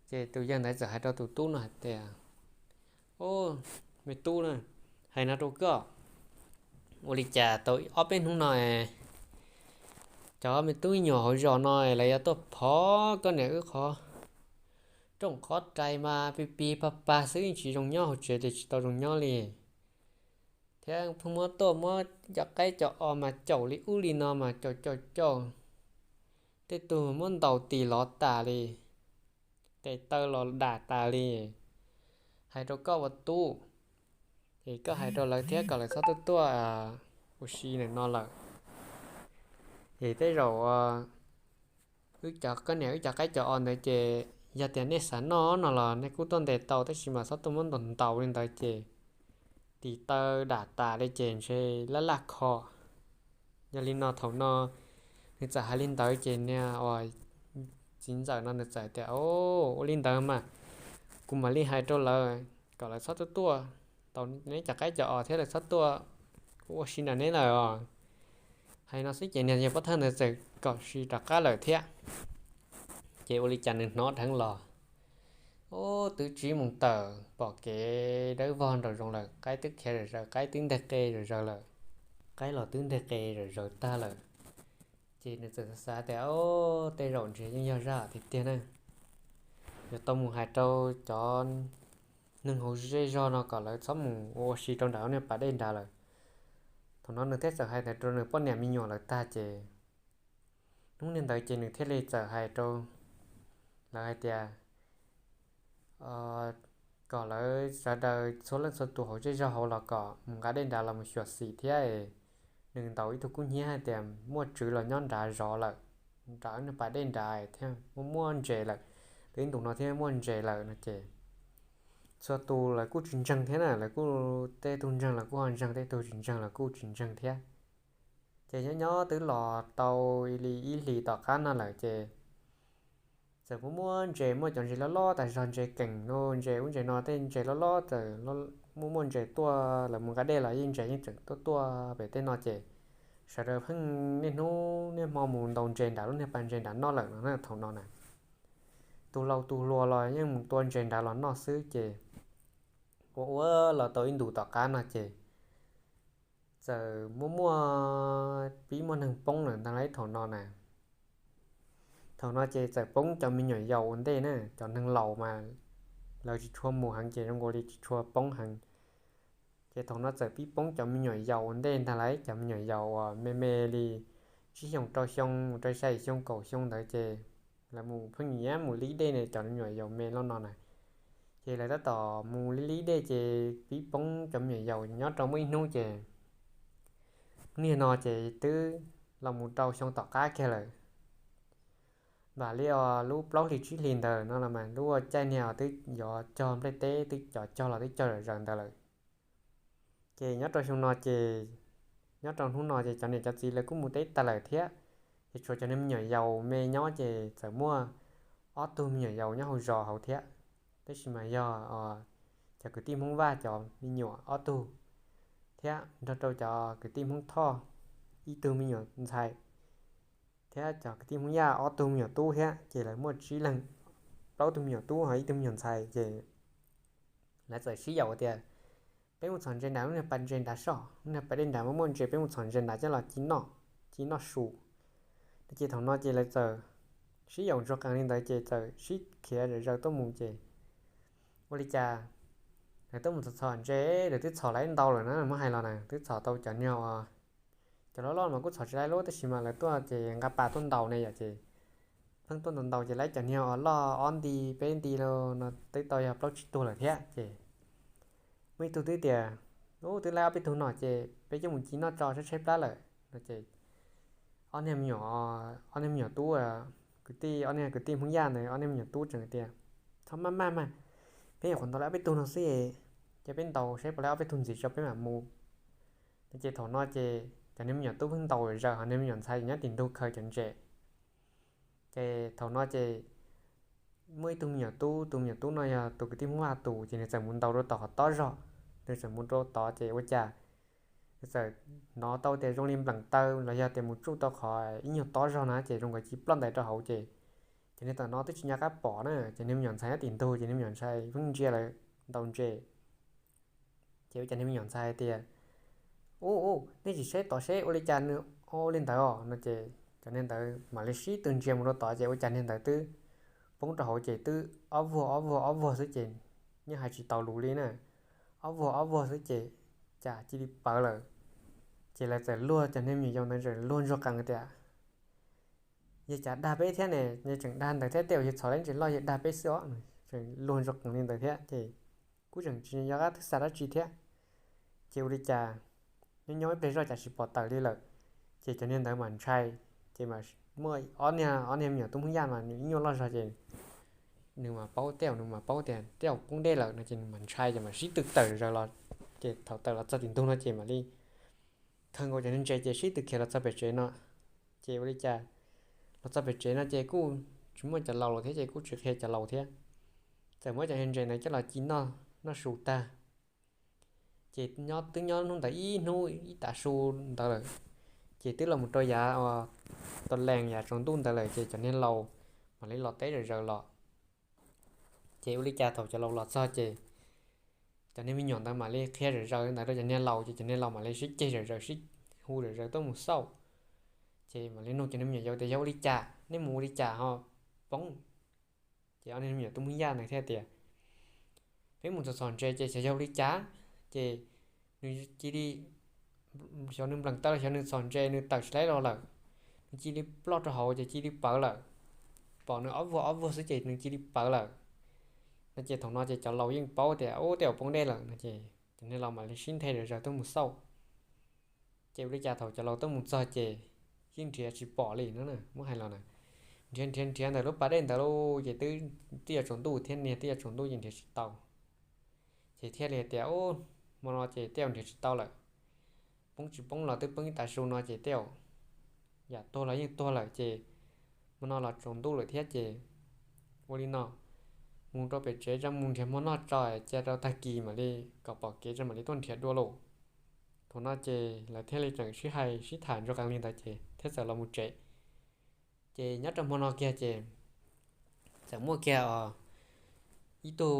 Ces tus yawg ntawd txawm hais rau tus tub no hais tias, Ub, me tub na, hais no rau koj, ua li cas tau ob peb hnub no cov me tub me nyuam hauv zos no lawv yuav tuaj phov koj niam wb qhov rooj qhov rais mas pig pig pag pag xwb, tsis zoo nyob hauv tsev ces tsis tau zoo nyob li. Thiab pheej muab tuaj muab cov qaib cov os mas caum li ub li no mas caum caum caum, tej tug muab ntaus tis lov tas li, tes taw los dam tas li. Hais rau koj ua tub, es koj hais rau lawv thiab kom lawv txhob tuaj tuaj ua si ntawm no lawm. Es tej zaum wb cov, koj niam wb cov qaib cov os ntawd ces yog tias nej xav noj no los nej kuj tuaj ntes tau, tab sis mas txhob tuaj muab ntaus ntaus li ntawd ces tis taw dam tas li ces ntshe laj laj kho. Yog li no thaum no nws txawm hais li ntawd ces niag uas txiv ntxawm no nws txawm tias, Ua li ntawd mas kuv mam li hais rau lawv kom lawv txhob tuaj tuaj tau neb cov qaib cov os thiab lawv txhob tuaj ua si nram neb lawm os. Hais no xwb ces niag yawg pov thawj ntawd txawm kom si rov qab lawm thiab. Ces ua li cas nws hnov dheev los, ub, twb tsib moos tawm pom kev dawb vog nraum zoov lawm, qaib twb khiav zom zaws, qaib twb nteg qe zom zaws lawm, qaib los twb nteg qe zom zaws tag lawm. Ces nws txawm xav tias, Ub, tej zaum ntshe yeej yog zaj tiag tiag na. Yuav tau mus hais rau cov neeg hauv zej zog no kom lawv txhob mus ua ua si rau nram niag pas dej nrad lawm. Thaum no nws thiaj txawm hais ntawd rau nws poj niam me nyuam lawv tag ces hnub niag ntawd ces nws thiaj li txawm hais rau lawv hais tias kom lawv sawv daws txhua leej txhua tus hauv zej zog hauv los kom mus nqa dej nrad los mus xyuam xim thiab. Nws ntaus ib tug kub hnyiab hais tias muaj tswv los nyob nrad zov lawm, nram niag pas dej nrad thiab muaj muaj ntses lawm, lub ib ntus no thiab muaj ntses lawm no ces txhua tus lawv kuj tsis ntseeg thiab na, lawv kuj tej tug ntseeg los kuj ho ntseeg, tej tug tsis ntseeg los kuj tsis ntseeg thiab. Ces nyob nyob twb los tau li ib hlis tom qab no lawm ces txawm muaj muaj ntses, muaj cov ntses loj loj tas zog, ntses keem no, ntses ub ntses no, tej ntses loj loj txawm muaj muaj ntses tuaj, lawv mus nqa dej los yeej ntses yeej tseem tuaj tuaj pem tej no ces sawv daws pheej niaj hnub niaj hmo mus ntaus ntses nram lub niag pas ntses nram noj lawm no na. Thaum no na tus laus tus hluas los yeej mus tua ntses nrad los noj xwb ces ua ua los tau ib ntus tom qab no ces txawm muaj muaj pib muaj neeg poob lawm ntag lauj thaum no na. Thaum no ces txawm poob cov me nyuam yaus ua ntej na, cov neeg laus mas lawv tsis tshua mus heev ces zoo nkaus li tsis tshua poob heev. Ces thaum no txawm pib poob cov me nyuam yaus ua ntej ntag lauj, cov me nyuam yaus uas me me li tsib xyoos rau xyoo mus rau xya yim xyoo kaum xyoo ntawd ces lawv mus pheej nyiam mus lib dej ne, cov me nyuam yaus me loj no na. Ces lawv tab tom mus lib lib dej ces pib poob cov me nyuam yaus nyob rau muaj ib hnub ces niag no ces twb los mus rau xyoo tom qab kiag lawm. Npam li os lub plaub hlis tsib hlis ntawd no los mas lub ua caij niag twb yuav cog nplej teb, twb cov cog los twb cog zom zaws ntawd lawm. Ces nyob rau xyoo no ces, nyob rau hnub no ces cov niam cov txiv lawv kuj mus teb tag lawm thiab, ces tshuav cov niag me nyuam yaus me nyob ces txawm muaj ob tug me nyuam yaus nyob hauv zos hauv thiab. Tab sis mas yog cov kwv tij Hmoob Vaj cov me nyuam ob tug, thiab nrog rau cov kwv tij Hmoob Thoj ib tug me nyuam ntxhais, thiab cov kwv tij Hmoob Yaj ob tug me nyuam tub thiab, ces lawv muaj tsib leeg, plaub tug me nyuam tub ho ib tug me nyuam ntxhais ces lawv txawm sib yaum tias Peb mus txhom ntses nram lub niag pas ntses nrad soj, lub niag pas dej nrad muaj muaj ntses, peb mus txhom ntses nrad coj los ci noj, ci noj su. No ces thaum no ces lawv txawm sib yaum ntsuag qees li ntawd ces txawm sib khiav zom zaws tuaj mus ces ua li cas lawv tuaj mus txhom txhom ntses, lawv twb txhom lawm ntau lawm na, muab hais los na, twb txhom tau cov niag, cov loj loj mas kuj txhom tsis laib lub, tab sis mas lawv tuaj ces nqa pas tuaj ntaus ne yom, ces pheej tuaj ntaus ntaus ces lawv cov niag uas loj ob nti peb nti los no twb tau yog plaub tsib tug lawm thiab ces muaj ib tug twb tias, Ub, twb laib ob peb tug no ces peb coj mus ci noj tso, tshaib tshaib plab lawm no ces ob niag me nyuam, ob niag me nyuam tub, kwv tij, ob niag kwv tij Hmoob Yaj ntawd ob niag me nyuam tub tseem tias, Txhob maj maj mas, peb nyuam qhuav ntaus laib ob peb tug no xwb, ces peb ntaus saib puas laib ob peb tug ntxiv tso peb mam mus. No ces thaum no ces cov niag me nyuam tub pheej ntaus zaws, ho niag me nyuam ntxhais nyob tim ntug khaws cov ntses. Ces thaum no ces muaj ib tug me nyuam tub, tus me nyuam tub no yog tus kwv tij Hmoob Vaj tus, ces nws txawm mus ntaus rau tom qhov tob zog, nws txawm mus rau tod ces ua cas nws txawm hnov tau tias zoo li npleem taw los yog tias mus tsuj tau qhov ib nyuag tob zog na, ces zoo nkaus ci ploj ntais rau hauv ces cov niag tom no twb tsis nco qab pom na, ces niag me nyuam ntxhais nyob tim ntug ces niag me nyuam ntxhais pheej ntsia lawv ntaus ntses. Ces ua cas niag me nyuam ntxhais hais tias, Ub, ub, nej tsis saib tod seb ua li cas nws ua li ntawd os no ces cov niag ntawd mam li sib tw ntsia mus rau tod ces ua cas niag ntawd twb poob rau hauv ces twb ob vuag ob vuag ob vuag xwb ces yeej hais tsis taus lus li na, ob vuag ob vuag xwb ces cas cia li pawv lawm. Ces lawv txawm luag, cov niag me nyuam yaus ntawd txawm luag ntsuag qees tias, Yog cas dag peb thiab ne, yog tseem dag ntawd thiab tej zaum yog txhom lawv ntses loj yog dag peb xwb os. Tseem luag ntsuag qees li ntawd thiab ces kuj tseem tsis nco qab twb xa dab tsi thiab. Ces ua li cas nyob nyob ib pliag zoj cas tsis pom tawm li lawm. Ces cov niag ntawd mam ntshai, ces mas muaj ob niag, ob niag me nyuam tub Hmoob Yaj mas nws ib nyuag loj zog ces nws mas paub tej zaum, nws mas paub tias tej zaum poob dej lawm no ces nws mam ntshai ces mam sib tw tawm zaws los. Ces thaum tawm los txog tim ntug no ces mam li khaws nkaus cov niag ntses ces sib tw khiav los txog pem tsev no. Ces ua li cas los txog pem tsev no ces kuj tsis muaj cov laus lawm thiab ces kuj tsis qhia cov laus thiab. Txawm muab cov niag ntses ntawd coj los ci noj, noj su tag ces nyob twb nyob hnub ntawd ib hnub ib tav su ntawd lawm, ces twb los mus rau yav, tau lees yav tsaus ntuj ntawd lawm ces cov niag laus mam li los teb zom zaws los. Ces ua li cas thaum cov laus los txog ces cov niag me nyuam ntawd mam li qhia zom zaws li ntawd rau cov niag laus ces cov niag laus mam li sib ceg zom zaws, sib hu zom zaws tuaj mus xauj. Ces mam li nug cov niag me nyuam yaus tias, Yog ua li cas nej mus ua li cas ho poob? Ces ob niag me nyuam tub Hmoob Yaj ntawd thiaj tias, Peb mus txhom txhom ntses ces xyov yog ua li cas ces nws cia li, xyov nws nplees taw los xyov nws txhom ntses nws tawm tsis laib los lawm, nws cia li ploj rau hauv ces cia li pawv lawm. Pom nws ob vuag ob vuag xwb ces nws cia li pawv lawm. No ces thaum no ces cov laus yeej paub tias ub tej zaum poob dej lawm no ces cov niag laus mam li sib nthe zom zaws tuaj mus xauj. Ces ua li cas thaum cov laus tuaj mus txog ces yeej nrhiav tsis pom li no na, muab hais los na, nrhiav nrhiav nrhiav ntawm lub pas dej ntawd lauj ces twb twb yuav tsaus ntuj thiab, niag twb yuav tsaus ntuj ces nrhiav tsis tau. Ces thiaj li hais tias, Ub, hmo no ces tej zaum nrhiav tsis tau lawm, poob tsis poob los twb poob ib tav su no ces tej zaum yam tuag los yeej tuag lawm ces hmo no los tsaus ntuj lawm thiab ces ua li no, mus rau pem tsev tso, mus nrhiav hmo noj tso, cia rau tag kis mam li, kom pom kev tso mam li tuaj nrhiav dua lauj. Thaum no ces lawv thiaj li tseem sib hais sib tham ntsuag qees li ntawd ces thiaj txawm los mus tsev. Ces nyob rau hmo no kiag ces txawm muaj kiag ib tug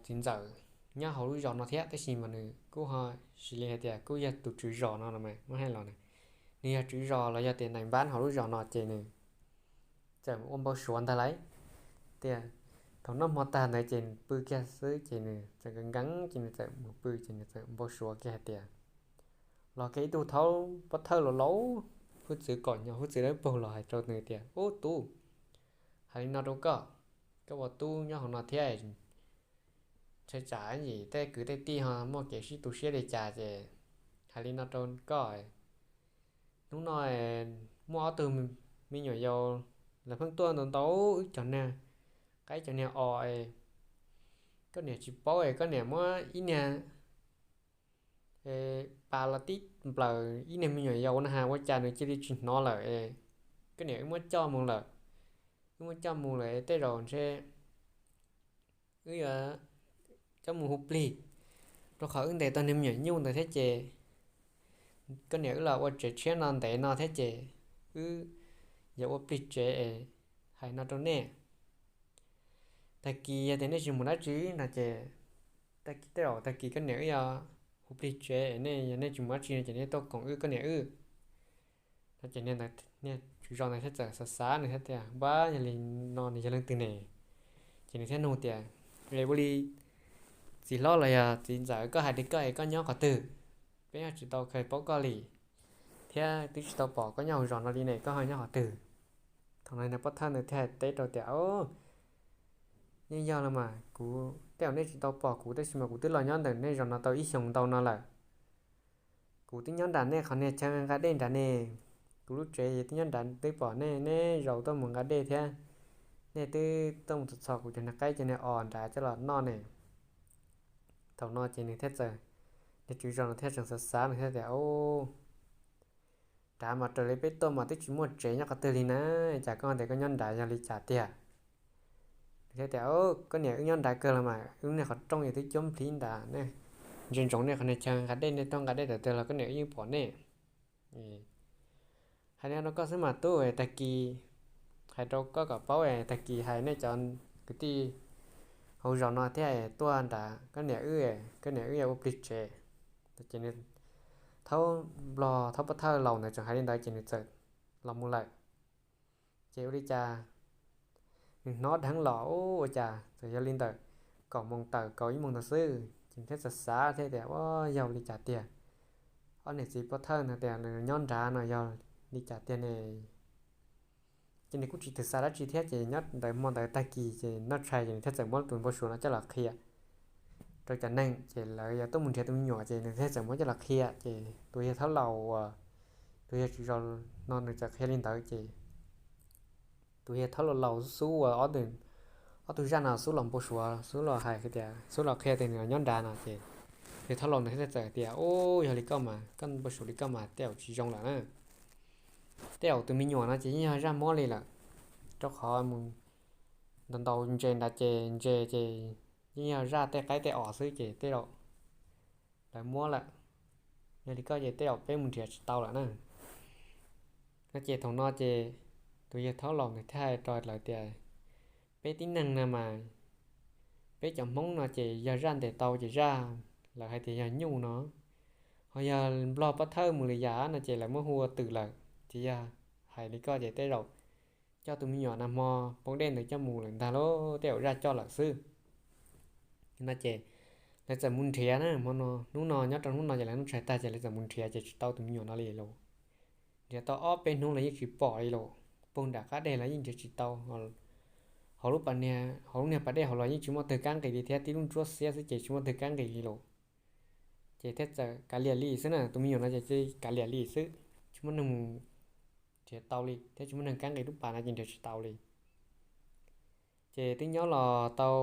txiv ntxawm nyob hauv lub zos no thiab, tab sis mas nws kuj ho sis li hais tias kuj yog tus tswv zos no no mas muab hais los na, nws yog tswv zos los yog tias nais npab hauv lub zos no ces nws txawm ua npau suav ntag lauj, tias thaum noj hmo tag ntawd ces nws pw kiag xwb ces nws txawm nkees nkees ces nws txawm mus pw ces nws txawm npau suav kiag hais tias, los kiag ib tug thaub pob thawj laus laus, hwj txwv kom nyo hwj txwv dawb paug los hais rau nws tias, Ub tub, hais li no rau koj, koj ua tub nyob hauv no thiab, ntshai tsam yim tej kwv tej tij ho muaj kev sib tu siab li cas ces hais li no rau koj, hnub no muaj ob tug me nyuam yaus, lawv pheej tuaj ntau ntau, wb cov niag qaib cov niag os, koj niam tsis paub es koj niam muab ib niag pas los tib nplaws ib niag me nyuam yaus na has ua cas nws cia li tsis hnov lawm es koj niam wb muab coj mus lawm, wb muab coj mus lawm tej zaum ntshe wb yuav coj mus hu plig, rau qhov wb ntes tau niag me nyuam nyuj ntawd thiab ces koj niam wb los ua tsev tshiab no ntev no thiab ces wb yuav ua plig tsev es hais no rau nej. Tag kis yog tias nej tsis mus dab tsi no ces tag kis tej zaum tag kis koj niam wb yuav ua plig tsev, nej yog nej tsis mus dab tsi no ces nej tuaj koom wb koj niam wb. No ces niag tswv zos ntawd thiaj txawm xav xav nws thiab tias, Npab, yog li no nws yog leej twg ne? Ces nws thiaj nug tias, Es ua li txiv hlob los yog txiv ntxawm, koj hais li koj es koj nyob qhov twg? Peb yeej tsis tau kheev paub koj li, thiab twb tsis tau pom koj nyob hauv zos no li ne, koj ho nyob qhov twg? Thaum no niag pov thawj ntawd thiaj hais teb rau tias, Yeej yog los mas, kuv tej zaum nej tsis tau pom kuv tab sis mas kuv twb los nyob ntawm nej zos no tau ib xyoos ntau no lawm. Kuv twb nyob nram nej qhov niag chaw nqa dej nram ne, kuv lub tsev twb nyob nram, twb pom nej, nej zaum tuaj mus nqa dej thiab nej twb tuaj mus txhos txhos kuv cov niag qaib cov niag os nrad coj los noj ne. Thaum no ces nws thiaj txawm, niag tswv zos no thiaj tseem xav xav nws thiaj tias, Nrad mas raws li peb tuaj mas twb tsis muaj tsev nyob qhov twg li na, cas koj tias koj nyob nrad yog li cas tiag? Nws thiaj tias, Koj niam wb nyob nrad kawg los mas, wb niag qhov rooj twb cuab nplhib nrad, ntsia ntsoov nej qhov niag chaw nqa dej, nej tuaj nqa dej tawm twg los koj niam wb yeej pom nej. Hais li no rau koj xwb mas tub, tag kis hais rau koj kom paub, tag kis hais nej cov kwv tij hauv zos no thiab tuaj nrad koj niam wb, koj niam wb yuav ua plig tsev. Ces nws, thaub nplog thaub pov thawj laus ntawd tseem hais li ntawd ces nws txawm los mus lawm. Ces ua li cas nws hnov dheev los, ua cas txawm yog li ntawm kaum moos tawm kaum ib moos ntawd xwb, ces nws thiaj txawm xav thiab tias, Ua, yog li cas tiag? Ob niam txiv pov thawj no tias nws nyob nrad no yog li cas tiag ne? Ces nws kuj tsis tau xav dab tsi thiab ces nyob ntawd hmo ntawd tag kis ces noj tshais ces nws thiaj txawm muab tus npau suav no coj los qhia rau cov neeg, ces lawv yuav tuaj mus nrhiav tus me nyuam ces nws thiaj txawm muab coj los qhia. Ces tus yawg thaub laus uas, tus yawg tswv zos no nws txawm qhia li ntawd ces tus yawg thaub laus laus xub uas ob tug zaj no xub los npau suav, xub los hais tias, xub los qhia tias nws nyob nrad no ces tus yawg thaub laus ntawd thiaj txawm tias, Ub, yog li koj mas, koj npau suav li koj mas tej zaum tsis zoo lawm na. Tej zaum tus me nyuam no ces yeej yog zaj mob li lawm, rau qhov mus ntaus ntaus ntses nrad ces ntses ces yeej yog zaj tej qaib tej os xwb ces tej zaum lawv muab lawm. Yog li koj ces tej zaum peb mus nrhiav tsis tau lawm na. No ces thaum no ces tus yawg thaub laus ntawd thiaj hais rau lawv tias, Peb tib neeg no mas, peb cov Hmoob no ces yog zaj ntes tau ces zaj, lawv hais tias yog nyuj no, ho yog nplog pov thawj mus li yam no ces lawv muab hu ua twm lawm. Ces yog hais li koj ces tej zaum coj tus me nyuam nag hmo poob dej ntawd coj mus lawm ntag lauj, tej zaum zaj coj lawm xwb. No ces lawv txawm mus nrhiav na, hmo no, hnub no, nyob rau hnub no ces lawv noj tshais tag ces lawv txawm mus nrhiav ces tsis tau tus me nyuam no li lauj. Nrhiav tau ob peb hnub los yeej tsis pom li lauj, puag nram qab dej los yeej nrhiav tsis tau, hauv lub pas niag, hauv lub niag pas dej hauv los yeej tsis muaj twg kab nqis li thiab, tib lub ntsuab xiab xwb ces tsis muaj twg kab nqis li lauj. Ces thiaj txawm kav liam li xwb na, tus me nyuam no ces kav liam li xwb, tsis muaj neeg mus nrhiav tau li thiab tsis muaj neeg kab nqis lub pas no ces nrhiav tsis tau li. Ces twb nyob los tau,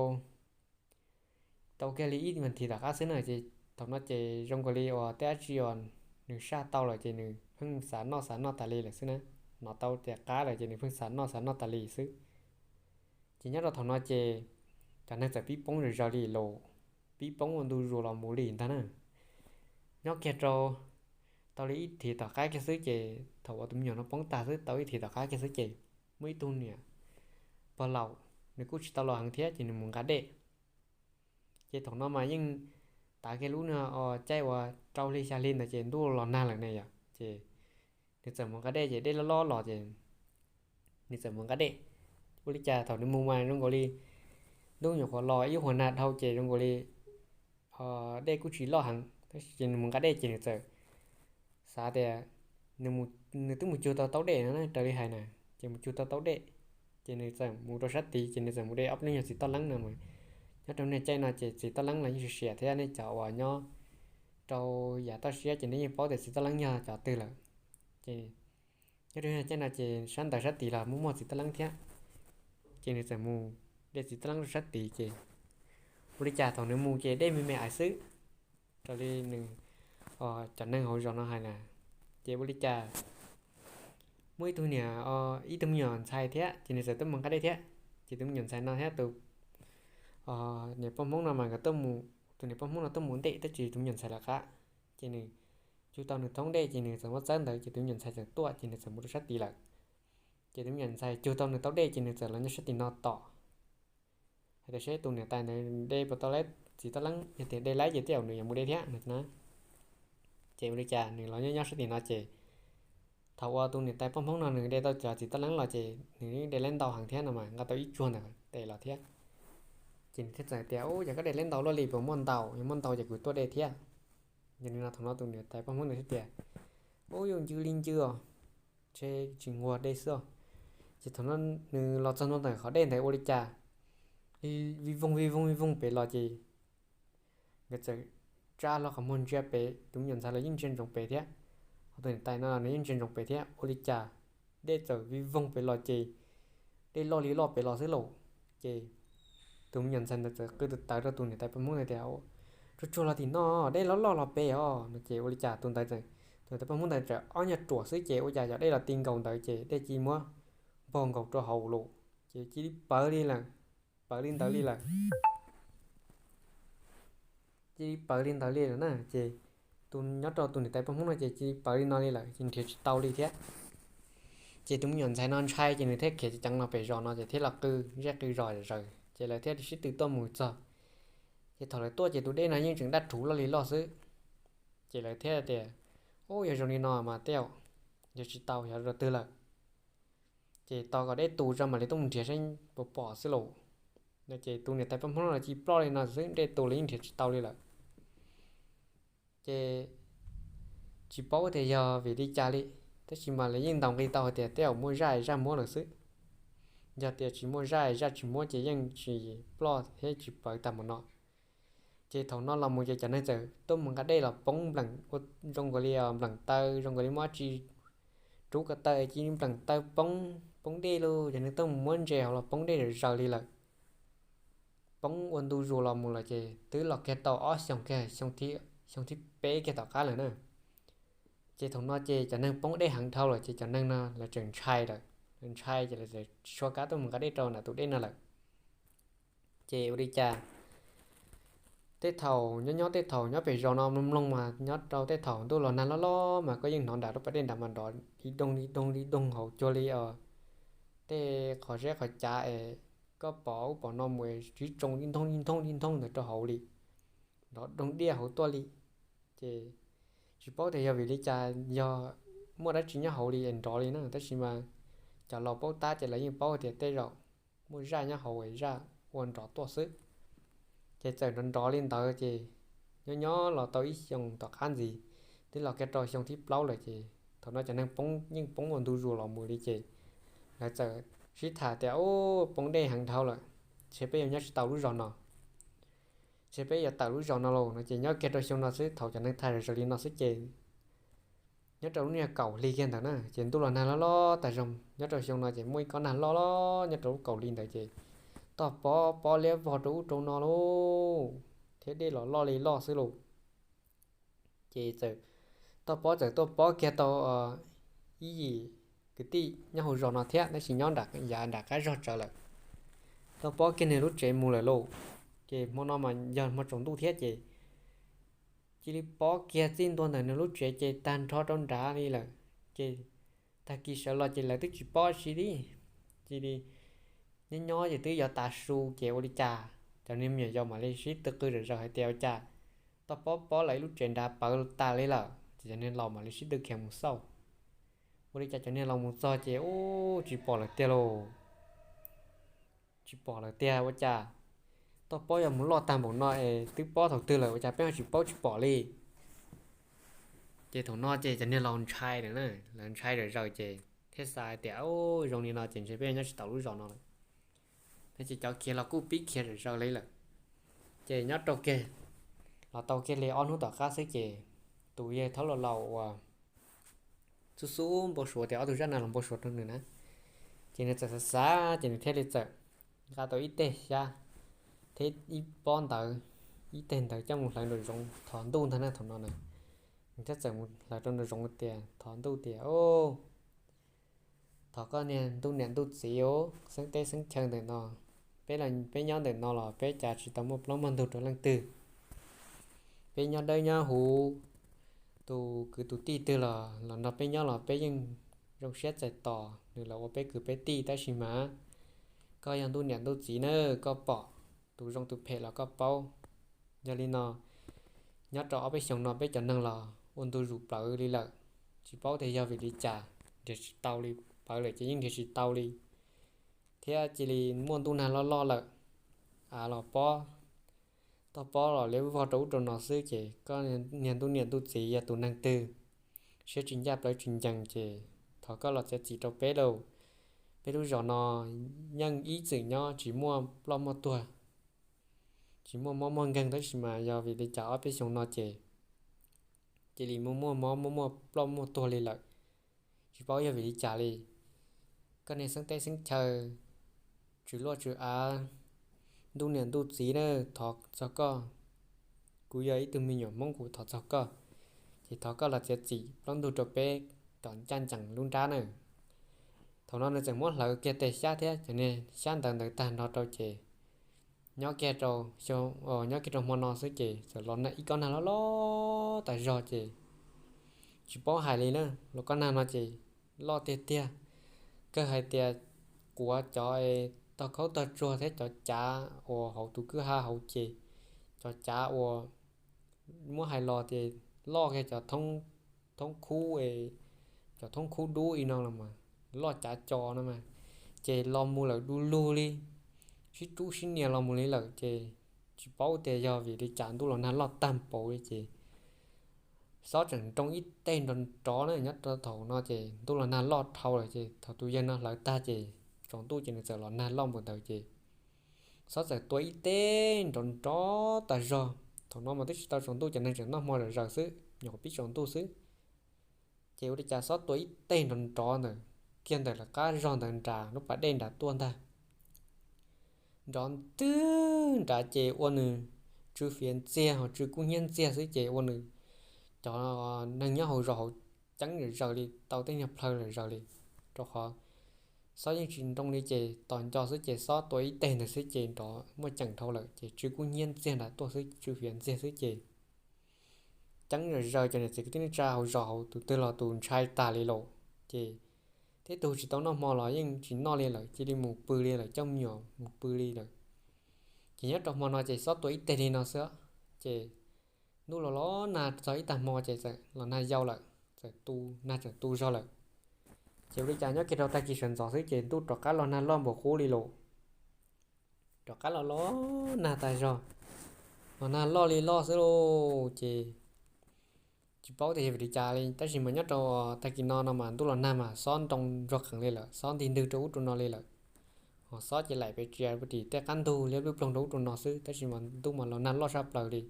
tau kiag li ib vas thiv tom qab xwb na, ces thaum no ces zoo nkaus li uas tej dab tsi uas nws saj tau lawm ces nws pheej xav noj xav noj tas li lawm xwb na. Hnov tau tias qab lawm ces nws pheej xav noj xav noj tas li xwb. Ces nyob rau thaum no ces cov neeg txawm pib poob zom zaws li lauj, pib poob ua ntu zus los mus li ntag na. Nyob kiag rau tau li ib thiv tom qab kiag xwb ces thaum uas tus me nyuam no poob tag xwb tau ib thiv tom qab kiag xwb ces muaj ib tug niam pog laus, nws kuj tsis tau laus heev thiab ces nws mus nqa dej. Ces thaum no mas yeej tav kiag lub caij uas rau hli xya hli ntawd ces ntuj los nag lawm ne yom, ces nws txawm mus nqa dej ces dej loj loj los ces nws txawm mus nqa dej. Ua li cas thaum nws mus mas zoo nkaus li ntuj nyuam qhuav los ib huam nag dhau ces zoo nkaus li dej kuj tsis loj heev tab sis ces nws mus nqa dej ces nws txawm xav tias nws twb mus cug tau taub dej no na, raws li hais na, ces mus cug tau taub dej, ces nws txawm mus rau sab tid ces nws txawm mus de ob peb lub nyuag txiv toj leeb no mas. Nyob rau niag caij no ces txiv toj leeb los yeej siav siav thiab, nej cov uas nyob rau yav toj siab ces nej yeej paub tias txiv toj leeb yog cov twg lawm. Ces nyob rau niag caij no ces sab ntawd sab tid los muaj muaj txiv toj leeb thiab, ces nws txawm mus de txiv toj leeb rau sab tid ces ua li cas thaum nws mus ces dej me me aiv xwb, raws li nws, cov neeg hauv zos no hais na. Ces ua li cas muaj ib tug niam, ib tug me nyuam ntxhais thiab ces nws txawm tuaj mus nqa dej thiab. Ces tus me nyuam ntxhais no thiab tus niam pog Hmoob no mas nkawd tuaj mus, tus niam pog Hmoob no tuaj mus ntej tab sis tus me nyuam ntxhais lawv qab, ces nws cug tau nws thoob dej ces nws txawm muab txawb ntawd ces tus me nyuam ntxhais txawm tuaj ces nws txawm mus rau sab tid lawm. Ces tus me nyuam ntxhais cug tau nws taub dej ces nws txawm los nyob sab tim no tos, hais tias seb tus niam tais ntawd de puas tau txiv toj leeb, yog tias de laib ces tej zaum nws yuav mus de thiab no na. Ces ua li cas nws los nyob nyob sab tim no ces thaum uas tus niam tais poj Hmoob no nws de tau cov txiv toj leeb los ces nws yeej de leb ntau heev thiab no mas nqa tau ib tsuag ntawm tes los thiab. Ces nws thiaj txawm tias, Ub, yog koj de leb ntau luaj li puas muaj ntau? Yog muaj ntau ces kuv tuaj de thiab. Yog li no thaum no tus niam tais poj Hmoob nws thiaj tias, Ub, yuav ncw li ncw os, ntshe tsis nquag de xwb os. Ces thaum no nws los txog ntua ntawm qhov dej ntawd ua li cas vij voog vij voog vij voog pem los ces nkawd txawm tsa hlo qhov muag ntsia pem, tus me nyuam ntxhais los yeej ntsia ntsoov pem thiab. Ho tus niam tais no nws yeej ntsia ntsoov pem thiab, ua li cas dej txawm vij voog pem los ces dej loj li loj pem los xwb lauj. Ces tus me nyuam ntxhais ntawd txawm qw tawv tawv rau tus niam tais poj Hmoob ntawd tias, Tsuag tsuag los tim no, dej loj loj los pem os. No ces ua li cas tus ntawd, tus niam tais poj Hmoob ntawd txawm ob nyuag ruam xwb ces ua cas cov dej los ti nkaus ntawd ces dej cia li muab npog nkaus rau hauv lawm ces cia li pawv li lawm, pawv li ntawd li lawm. Cia li pawv li ntawd li lawm na ces tus nyob rau tus niam tais poj Hmoob no ces cia li pawv li no li lawm ces nrhiav tsis tau li thiab. Ces tus me nyuam ntxhais no ntshai ces nws thiaj khiav ceev ceev los pem zos no ces thiaj los qw zej qw zos zaws ces lawv thiaj sib tw tuaj mus txog. Ces thaum lawv tuaj ces tus dej no yeej tseem daj rhuv loj li loj xwb. Ces lawv thiaj tias, Ub, yog zoo li no mas tej zaum yog tsis tau xyov rau twg lawm. Ces tos kom dej tu tso mam li tuaj mus nrhiav saib puas pom xwb lauj. No ces tus niam tais poj Hmoob no cia li ploj li no xwb, dej tu los yeej nrhiav tsis tau li lawm. Ces tsis paub tias yog vim li cas li, tab sis mas lawv yeej ntaus nqi tau hais tias tej zaum muaj zaj zaj muab lawm xwb. Yog tias tsis muaj zaj zaj tsis muab ces yeej tsis ploj thiab tsis pawv tag mus no. Ces thaum no los mus ces cov neeg txawm tuaj mus nqa dej los poob npleem ua zoo nkaus li npleem taw, zoo nkaus li muaj dab tsi rub ko taw cia li npleem taw poob, poob dej lauj. Cov neeg tuaj mus muab ntses hauv los poob dej zom zaws li lawm. Poob ua ntu zus los mus lawm ces twb los kiag tau ob xyoos kiag, xyoo thib peb kiag tom qab lawm na. Ces thaum no ces cov neeg poob dej heev dhau lawm ces cov neeg no lawv tseem ntshai lawm, lawv ntshai ces lawv tsis tshua kam tuaj mus nqa dej rau nram tus dej no lawm. Ces ua li cas tej thaum nyob nyob tej thaum nyob pem zos no mloog mloog mas nyob rau tej thaum ntuj los nag loj loj mas koj yeej hnov nram lub pas dej nrad mas nrov li doog li doog li doog hauv cuag li os. Tej qhov zeb qhov cav es koj pom ub pom no mus tib tsoo li nthoob li nthoob li nthoob ntawd rau hauv li, nrov doog diaj hauv tuaj li. Ces tsis paub tias yog vim li cas, yog muaj dab tsi nyob hauv li es nrov li na, tab sis mas cov laus paub tab ces lawv yeej paub tias tej zaum muaj zaj nyob hauv es zaj ua nrov tuaj xwb. Ces txawm nrov nrov li ntawd ces nyob nyob los tau ib xyoos tom qab ntxiv, twb los kiag rau xyoo thib plaub lawm ces thaum no cov neeg poob yeej poob ua ntu zus los mus li ces lawv txawm sib tham tias, Ub, poob dej heev dhau lawm, ntshe peb yuav nyob tsis tau lub zos no, ntshe peb yuav tawm lub zos no lauj. No ces nyob kiag rau xyoo no xwb, thaum cov neeg tham zom zaws li no xwb ces nyob rau lub niag kaum hli kiag ntawd na ces ntuj los nag loj loj tag zog. Nyob rau xyoo no ces muaj ib kob nag loj loj nyob rau lub kaum hli ntawd ces toj pob pob liab vog rau ub rau no lauj, thiab dej los loj li loj xwb lauj. Ces txawm toj pob txawm tuaj pob kiag tau ib yim kwv tij nyob hauv zos no thiab, tab sis nyob yav nram qab zog tsawv lawm. Toj pob kiag nws lub tsev mus lawm lauj. Ces hmo no mas yog hmo tsaus ntuj thiab ces cia li pob kiag txij ntua ntawm nws lub tsev ces tag nrho rau nrad li lawm. Ces tag kis sawv los ces lawv twb tsis paub tsi li. Cia li nyob nyob ces twb yuav tav su ces ua li cas cov niag me nyuam yaus mam li sib tw qw zom zaws hais tias ua cas toj pob pob lawv ib lub tsev nrad pawv tas li lawm. Ces cov niag laus mam li sib tw khiav mus xauj. Ua li cas cov niag laus mus txog ces ub tsis pom lawm tiag lauj. Tsis pom lawm tiag, ua cas toj pob yuav mus loj tag npaum no es twb pob thaum twg lawm ua cas peb ho tsis paub tsis pom li. Ces thaum no ces cov niag laus ntshai lawm na, lawv ntshai zom zaws ces thiaj xav hais tias, Ub, zoo li no ces ntshe peb nyob tsis tau lub zos no lawm. No ces cov khiav los kuj pib khiav zom zaws li lawm. Ces nyob rau kiag los tau kiag li ob hnub tom qab xwb ces tus yawg thaub laus laus uas xub xub npau suav tias ob tug zaj no los npau suav rau nws na, ces nws txawm xav xav ces nws thiaj li txawm nqa tau ib teg xyab thiab ib pob ntawv, ib teg ntawv coj mus hlawv nraum zoov thov ntuj ntag na. Thaum no na nws thiaj txawm mus hlawv rau nraum zoov tias thov ntuj tias, Thov koj niag ntuj niam ntuj txiv, xeeb teb xeeb chaw ntawm no, peb, peb nyob ntawm no los peb cas tsis tau muaj plaub muaj ntug rau leej twg. Peb nyob dawb nyob huv, tus kwv tus tij twg los los nrog peb nyob los peb yeej zoo siab txais tos nws los ua peb kwv peb tij, tab sis mas koj yog ntuj niam ntuj txiv na, koj pom tus zoo tus phem los koj paub. Yog li no, nyob rau ob peb xyoos no peb cov neeg los ua ntu zus plawv li lawm. Tsis paub tias yog vim li cas, nrhiav tsis tau li, plawv lawm ces yeej nrhiav tsis tau li, thiab cia li muaj ntuj nag loj loj lawm. Av los pob, toj pob los liab vog rau ub rau no xwb ces koj niag ntuj niam ntuj txiv yog tus neeg twg siab tsis ncaj plawv tsis ncees ces thov koj los txiav txim rau peb lauj. Peb lub zos no yeej ib txwm nyob tsis muaj ploj muaj tuag, tsis muaj mob muaj nkeeg, tab sis mas yog vim li cas ob peb xyoo no ces cia li muaj muaj mob muaj muaj ploj muaj tuag li lawm. Tsis paub yog vim li cas li. Koj niag xeeb teb xeeb chaw, tswv luaj tswv av, ntuj niam ntuj txiv na, thov txog koj. Kuv yog ib tug me nyuam Hmoob, kuv thov txog koj, ces thov koj los txiav txim plaub ntug rau peb kom ncaj ncees lub nrab na. Thaum no nws txawm muab hlawv kiag tes xyab thiab cov niag xyab ntawv ntawd tag nrho rau ces nyob kiag rau, nyob kiag rau hmo no xwb ces txawm los nag ib kob nag loj loj tas zog ces tsis paub hais li na, los kob nag no ces loj tiag tiag, kawg hais tias quav cov tog khaub tog tsuag thiab cov cav uas hauv tus kwj ha hauv ces cov cav uas muab hais los ces loj kiag cov thoob khub, cov thoob khub dub li no los mas loj cav co no mas, ces los mus lawm du lug li, sib rub sib nias los mus li lawm ces tsis paub tias yog vim li cas ntuj los nag loj tag npaum li ces Xob tseem nroo ib teg nrov nrov na. Nyob rau thaum no ces ntuj los nag loj dhau lawm ces thaum tus yawg no hlawv tag ces tsaus ntuj ces nws txawm los nag loj npaum ntawd ces Xob txawm tua ib teg nrov nrov tas zog. Thaum no mas twb tsis tau tsaus ntuj, cov neeg tseem noj hmo zom zaws xwb, nyuam qhuav pib tsaus ntuj xwb. Ces ua li cas Xob tua ib teg nrov nrov ntawd kiag ntawm lawv qab zog ntawd nrad lub pas dej nrad tuaj ntag. Nrov ntwg nrad ces ua nws tsw fiav ntxiag ho tsw kub hnyiab ntxiag xwb ces ua nws cov neeg nyob hauv zos hauv ceeb zom zaws li, tau tej nyuag plhaw zom zaws li, rau qhov Xob yeej tsis nroo li ces tos nco xwb ces Xob tua ib teg ntawd xwb ces nrov muaj ceem dhau lawm ces tsw kub hnyiab ntxiag nrad tuaj xwb, tsw fiav ntxiag xwb ces ceeb zom zaws, cov niam txiv kwv tij neej tsa hauv zos hauv tus twg los tus ntshai tas li lawm ces thiab tus tsis tau noj hmo los yeej tsis noj li lawm, cia li mus pw li lawm, coj me nyuam mus pw li lawm. Ces nyob rau hmo no ces Xob tua ib teg li no xwb ces ntuj los los nag txog ib tag hmo ces txawm los nag yau lawm, txawm tu, nag txawm tu zog lawm. Ces ua li cas nyob kiag rau tag kis sawv ntxov xwb ces ntuj rov qab los nag loj npaum qub li lawm. Rov qab los los nag tas zog, los nag loj li loj xwb lauj ces tsis paub tias yog vim li cas li, tab sis mas nyob rau tag kis no no mas ntuj los nag mas Xob nroo ntsuag qees li lawm, Xob nti ntwg rau ub rau no li lawm. Ho Xob ces laim pes txias pes tim tej qab ntug liab lub ploog rau ub rau no xwb, tab sis mas ntuj mas los nag loj saj plaws li.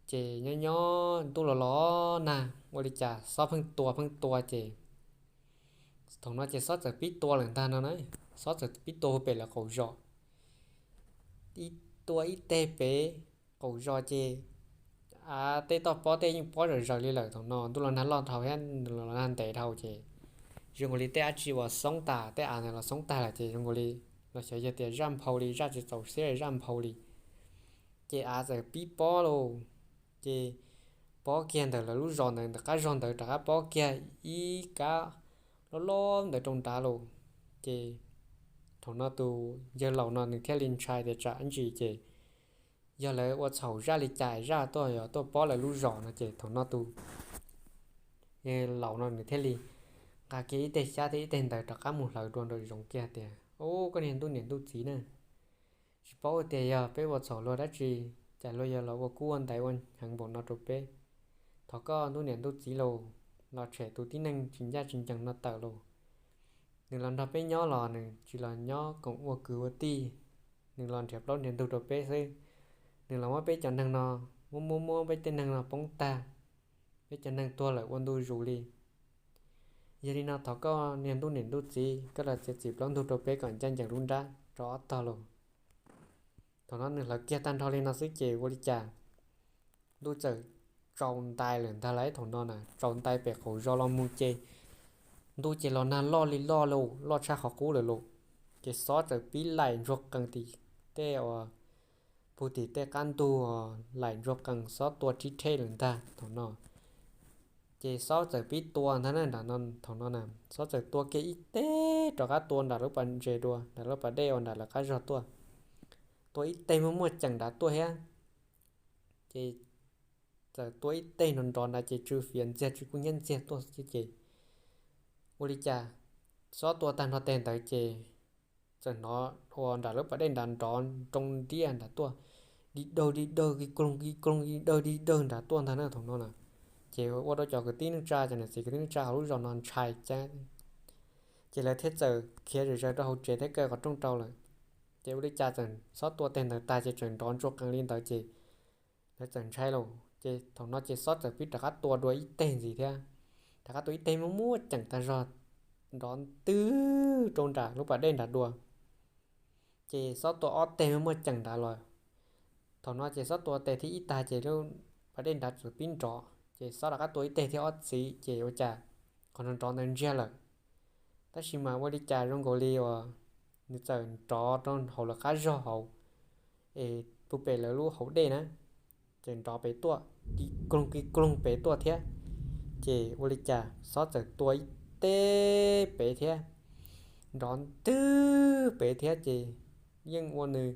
Ces nyob nyob ntuj los los nag ua li cas Xob pheej tua pheej tua ces thaum no ces Xob txawm pib tua lawm ntag no na. Xob txawm pib tua pem lawv qaum zos, ib tua ib teg pem qaum zos ces av tej toj pob tej yeej pob zom zaws li lawm. Thaum no ntuj los nag loj dhau thiab los nag ntev dhau ces zoo nkaus li tej dab tsi uas xoob tas, tej av ntawd los xoob tag lawm ces zoo nkaus li los xyov yog tias zaj nphau li, zaj tsis txaus siab zaj nphau li. Ces av txawm pib pob lauj, ces pob kiag ntawm lawv lub zos ntawd, ntawm qab zog ntawd rov qab pob kiag ib kab loj loj ntawd rau nrad lauj. Ces thaum no tus yawg laus no nws thiaj li ntshai tias tsam ntsis ces yog lawv ua txhaum zaj li cas zaj tuaj yog tuaj pob lawv lub zos no ces thaum no tus laus no nws thiaj li nqa kiag ib teg xyab thiab ib teg ntawv rov qab mus hlawv dua nraum zoov kiag tias, Ub, koj niag ntuj niam ntuj txiv na, tsis paub tias yog peb ua txhaum luag dab tsi, cas luag yog los ua kub ua ntaiv ua heev npaum no rau peb. Thov koj ntuj niam ntuj txiv lauj, los tshem tus tib neeg tsis ncaj tsis ncees no tawm lauj. Nws los nrog peb nyob los nws tsis los nyob koom ua kwv ua tij, nws los nrhiav plaub nrhiav ntug rau peb xwb. Nws los muab peb cov neeg no, muab muab muab peb tej neeg no poob tag, peb cov neeg tuag lawm ua ntu zus li. Yog li no thov koj niag ntuj niam ntuj txiv, koj los txiav txim plaub ntug rau peb kom ncaj ncees lub nrab rau ob tog lauj. Thaum no nws hlawv kiag tag nrho li no xwb ces ua li cas ntuj txawm tsaus ntais lawm ntag lauj. Thaum no na tsaus ntais pem qaum zos los mus ces ntuj ces los nag loj li loj lauj, loj tshaj qhov qub lawm lauj. Ces Xob txawm pib laim ntsuag qees tim tej uas puag tim tej qab ntug, laim ntsuag qees Xob tua rhib rheb lawm ntag thaum no. Ces Xob txawm pib tua ntag na nram no, thaum no na Xob txawm tua kiag ib teg rov qab tua nram lub pas ntses dua, nram lub pas dej uas nram lawv qab zog tuaj. Tua ib teg muaj muaj ceem nrad tuaj thiab. Ces txawm tua ib teg nrov nrov nrad ces tsw fiav ntxiag tsw kub hnyiab ntxiag tuaj xwb ces ua li cas xob tua tag nrho teg ntawd ces txawm hnov ua nram lub pas dej nrad nrov nroo ntiab nrad tuaj, dig dawg dig dawg kig kloog kig kloog dig dawg dig dawg nrad tuaj ntag na thaum no na. Ces ua rau cov kwv tij neej tsa cov niam txiv kwv tij neej tsa hauv lub zos no ntshai ces lawv thiaj txawm khiav zom zaws rau hauv tsev thiab kaw qhov rooj rau lawm. Ces ua li cas txawm xob tua teg ntawd tag ces tseem nrov ntsuag qees li ntawd ces lawv txawm ntshai lauj. Ces thaum no ces xob txawm pib rov qab tua dua ib teg ntxiv thiab, rov qab tua ib teg muaj muaj ceem tag zog nrov ntwg rau nram lub pas dej nrad dua. Ces xob tua ob teg muaj muaj ceem nrad los. Thaum no ces xob tua teg thib ib tag ces lub pas dej nrad txawm pib nrov ces xob rov qab tua ib teg thib ob txiv ces ua cas qhov nrov nrov ntawd ntsiag lawm. Tab sis mas ua li cas zoo nkaus li uas nws txawm nrov rau hauv lawv qab zog hauv es pem lawv lub hauv dej na, ces nrov pem tuaj, kig kloog kig kloog pem tuaj thiab. Ces ua li cas xob txawm tua ib teg pem thiab, nrov ntwg pem thiab ces yeej ua nws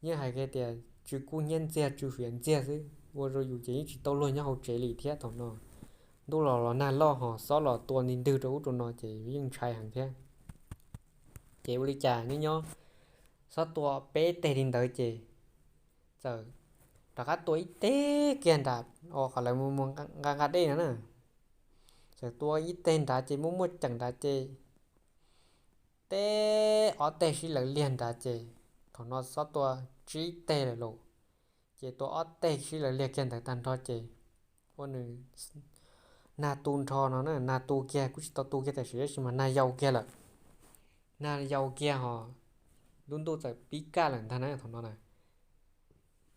yeej hais tias tsw kub hnyiab ntxiag tsw fiav ntxiag xwb, ua rau yus ces yeej tsis tau luag nyob hauv tsev li thiab thaum no. Ntuj los los nag loj ho xob los tua nti ntwg rau ub rau no ces yeej ntshai heev thiab. Ces ua li cas nyob nyob xob tua peb teg li ntawd ces txawm rov qab tua ib teg kiag nram uas qhov lawv mus nqa nqa dej no na. Txawm tua ib teg nrad ces muaj muaj ceem nrad ces teb ob teg sib lawv liag nrad ces thaum no xob tua tsib teg lawm lauj. Ces tua ob teg sib lawv liag kiag ntawd tag nrho ces ua nws nag tu nrho no na, nag tu kiag kuj tsis tau tu kiag tam sim tab sis mas nag yau kiag lawm. Nag yau kiag ho lub ntuj txawm pib kaj lawm ntag na thaum no na.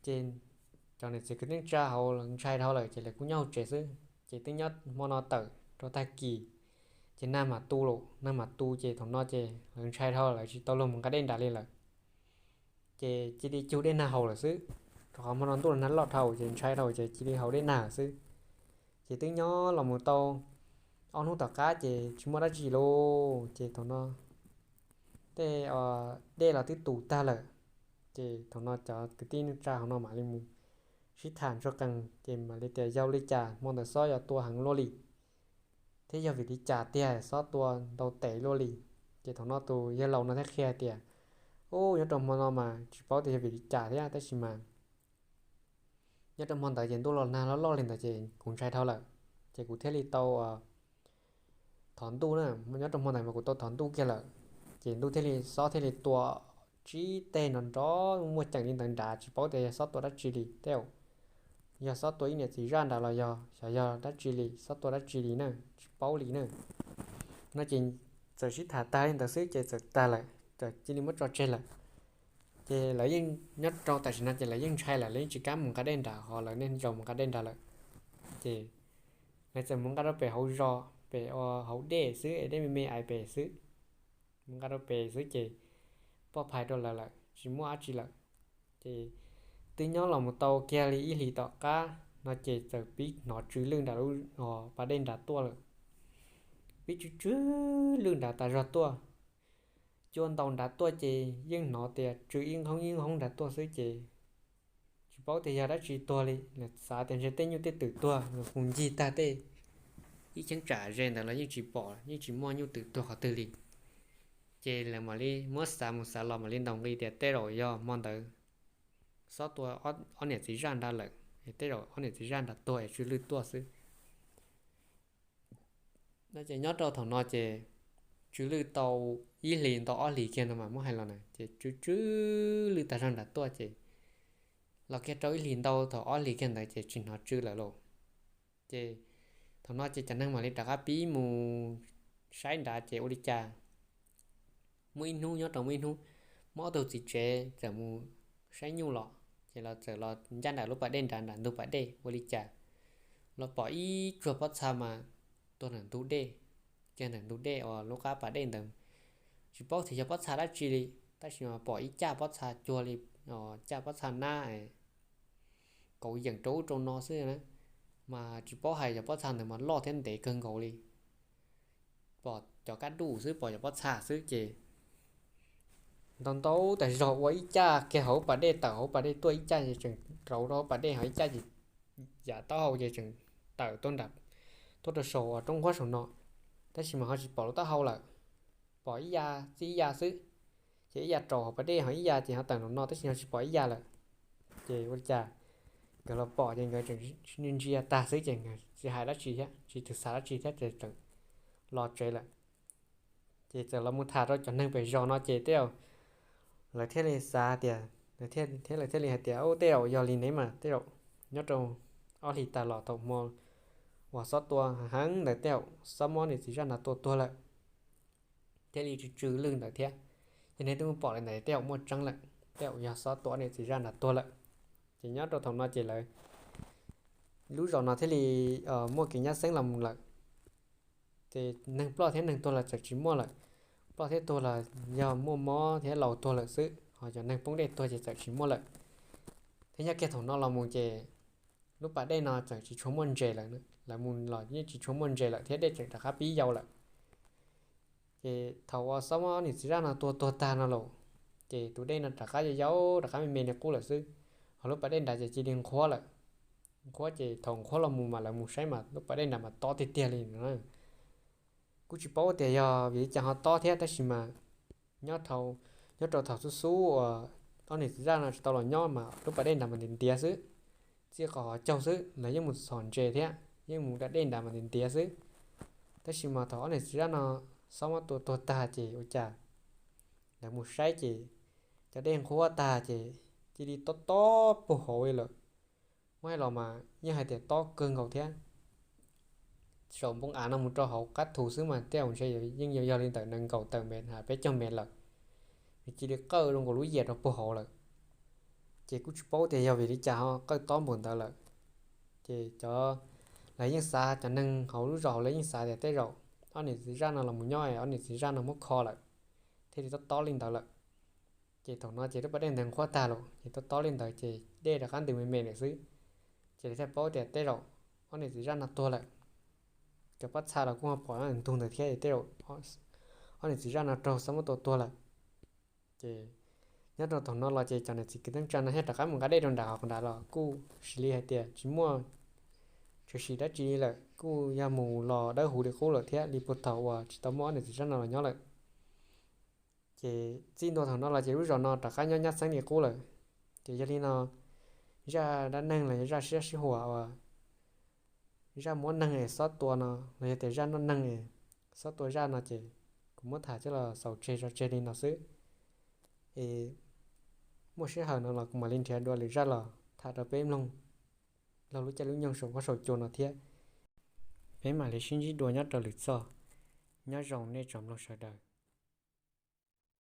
Ces cov niam txiv kwv tij neej tsa hauv lawv ntshai dhau lawm ces lawv kuj nyob hauv tsev xwb. Ces twb nyob hmo no tawm rau tag kis ces nag mam tu lawm, nag mam tu ces thaum no ces lawv ntshai dhau lawv tsis tau luag mus nqa dej nrad li lawm. Ces cia li cug dej nag haus lawm xwb, rau qhov hmo no ntuj los nag loj dhau ces ntshai dhau ces cia li haus dej nag lawm xwb. Ces twb nyob los mus tau ob hnub tom qab ces tsis muaj dab tsi lauj. Ces thaum no tej dej los twb tus tag lawm. Ces thaum no cov kwv tij neej tsa hauv no mam li mus sib tham ntsuag qees ces mam li tias yog li cas hmo ntawd xob yuav tua heev luaj li thiab yog vim li cas tiag xob tua ntau tes luaj li. Ces thaum no tus yawg laus no thiaj qhia tias, u, nyob rau hmo no mas tsis paub tias yog vim li cas thiab tab sis mas nyob rau hmo ntawd ces ntuj los nag loj loj li ntawd ces kuv ntshai dhau lawm, ces kuv thiaj li tau thov ntuj na, nyob rau hmo ntawd mas kuv tau thov ntuj kiag lawm. Ces ntuj thiaj li, xob thiaj li tua tsib teg nrov nrov muaj ceem li ntawd nrad, tsis paub tias yog xob tua dab tsi li tej, yog xob tua ib niam txiv zaj nrad los yog xyov yog dab tsi li, xob tua dab tsi li na, tsis paub li na. No ces txawm sib tham tag li ntawd xwb ces txawm tag lawm, txawm cia li muab tso tseg lawm. Ces lawv yeej nyob rau tam sim no ces lawv yeej ntshai lawm, lawv yeej tsis kam mus nqa dej nrad, ho lawv niaj zaus mus nqa dej nrad lawm. Ces lawv txawm mus nqa rau pem hauv zos pem hauv dej xwb es dej me me ais pem xwb, mus nqa rau pem xwb ces poj phais rau lawv lawm tsis muaj dab tsi lawm. Ces twb nyob los mus tau kiag li ib hlis tom qab no ces txawm pib hnov tsw lwj nram lub pas dej nrad tuaj lawm. Pib tsw tsw lwj nrad tas zog tuaj, cua ntaus nrad tuaj ces yeej hnov tias tsw ib nqhoob ib nqhoob nrad tuaj xwb ces tsis paub tias yog dab tsi tuag li, xav tias ntshe tej nyuj tej twm tuag los mus ncig tag tej ib cheeb tsam ze ntawd los yeej tsis pom, yeej tsis muaj nyuj twm tuag qhov twg li. Ces lawv mam li muab xav mus xav los mam li ntaus nqi tias tej zaum yog hmo ntawd xob tua ob niam txiv zaj nrad lawm, tej zaum ob niam txiv zaj nrad tuag es tsw lwj tuaj xwb. No ces nyob rau thaum no ces tsw lwj tau ib hlis ntau ob hlis kiag no mas muab hais los na ces tsw tsw lwj tas zog nrad tuaj ces los kiag rau ib hlis ntau thaum ob hlis kiag ntawd ces tsis hnov tsw lawm lauj. Ces thaum no ces cov neeg mam li rov qab pib mus saib nrad ces ua li cas muaj ib hnub, nyob rau muaj ib hnub muaj ob tug txiv tsev txawm mus saib nyuj los ces los txawm los ncaj nram lub pas dej nrad nram ntug pas dej ua li cas los pom ib tsuag pob txha mas tuag ntawm ntug dej, kiag ntawm ntug dej uas lub qab pas dej ntawd. Tsis paub tias yog pob txha dab tsi li, tab sis mas pom ib caj pob txha cuag li caj pob txha nab kauv yeem rau ub rau no xwb na, mas tsis paub hais yog pob txha ntawd mas loj thiab ntev kawg nkaus li. Pom cov kab duj xwb, pom cov pob txha xwb ces ntau ntau tas zog ua ib caj kiag hauv pas dej, tawm hauv pas dej tuaj ib caj ces tseem rauv rau hauv pas dej, ho ib caj ces yam taub hau ces tseem tawm tuaj nram, tuaj rau saum uas roob nqhuab saum no, tab sis mas ho tsis pom lub taub hau lawm, pom ib ya, txij ib ya xwb. Ces ib ya rau hauv pas dej ho ib ya ces ho tawm nram no tab sis ho tsis pom ib ya lawm. Ces ua li cas nkawd los pom ces nkawd tseem ntsia tag xwb ces nkawd tsis hais dab tsi thiab tsis tau xav dab tsi thiab ces tseem los tsev lawm. Ces txawm los mus tham rau cov neeg pem zos no ces tej zaum lawv thiaj li xav tias, thiab lawv thiaj li hais tias, Ub, tej zaum yog li ne mas tej zaum nyob rau ob hlis tas los thaum hmo uas xob tua heev ntawd tej zaum xob muab niam txiv zaj no tua tuag lawm, thiaj li tsw tsw lwj ntawd thiab. Yog nej twb mus pom li ntawd tej zaum muaj tseeb lawm, tej zaum yog xob tua niam txiv zaj no tuag lawm. Ces nyob rau thaum no ces lawv lub zos no thiaj li muaj kev nyab xeeb los mus lawm. Ces neeg ploj thiab neeg tuag los txawm tsis muaj lawm, ploj thiab tuag los yog muaj mob thiab laus tuag lawm xwb, ho cov neeg poob dej tuag ces txawm tsis muaj lawm. Thiab nyob kiag thaum no los mus ces lub pas dej no txawm tsis tshua muaj ntses lawm, lawv mus los yeej tsis tshua muaj ntses lawm thiab dej tseem rov qab pib yau lawm. Ces thaum uas xob muab niam txiv zaj no tua tuag tag no los, ces tus dej no rov qab yau yau rov qab me me li qub lawm xwb, ho lub pas dej nrad ces cia li nqhuab lawm. Nqhuab ces thaum nqhuab los mus mas lawv mus saib mas lub pas dej nrad mas tob tiag tiag li no. Kuj tsis paub tias yog vim li cas ho tob thiab tab sis mas nyob rau thaum xub xub uas ob niam txiv zaj no tsis tau los nyob mas lub pas dej nrad mas ntiav ntiav xwb, txij qhov caug xwb lawv yeej mus txhom ntses thiab yeej mus da dej nrad mas ntiav ntiav xwb. Tab sis mas thaum ob niam txiv zaj no xob muab tua tuag tag ces ua cas lawv mus saib ces cov dej nqhuab tag ces cia li tob tob puag hauv li lawm. Muab hais los mas yeej hais tias tob kawg nkaus thiab. Saum npoo av no mus rau hauv qab thu xwb mas tej zaum ntshe yeej yuav yog li ntawm nees nkaum tawm mev ha peb caug mev lawm, nws cia li qawj zoo nkaus lub yias rau puag hauv lawm. Ces kuj tsis paub tias yog vim li cas ho qawj tob npaum ntawd lawm. Ces cov, lawv yeej xav, cov neeg hauv lub zos hauv lawv yeej xav tias tej zaum ob niam txiv zaj no los mus nyob es ob niam txiv zaj no muab kho lawm thiaj li tob tob li ntawd lawm. Ces thaum no ces lub pas dej ntawd nqhuab tag lawm ces tob tob li ntawd ces dej rov qab ntws me me lawm xwb. Ces lawv thiaj paub tias tej zaum ob niam txiv zaj no tuag lawm. Cov pob txha los kuj ho pom ntug ntawd thiab, tej zaum ob niam txiv zaj no raug xob muab tua tuag lawm. Ces nyob rau thaum no los ces cov niam txiv kwv tij neej tsa no thiaj rov qab mus nqa dej rau nram hav nrad los kuj xws li hais tias tsis muaj tshwm sim dab tsi lawm, kuj yog mus los dawb huv li qub lawm thiab li puag thaum uas tsis tau muaj ob niam txiv zaj no los nyob lawm. Ces txij ntua thaum no los ces lub zos no rov qab nyob nyab xeeb li qub lawm. Ces yog li no, zaj dab neeg los yog zaj sib zaj sib huam uas zaj muab neeg es xob tua no los yog tias zaj noj neeg es xob tua zaj no ces kuv muab tham coj los xaus tseg tso tseg li no xwb. Es muaj sij hawm no los kuv mam li nrhiav dua lwm zaj los tham rau peb mloog laug lub caij lub nyoog saum huab saum cua no thiab. Peb mam li sib ntsib dua nyob rau lwm txoj. Nyob zoo nej tsoom mloog sawv daws.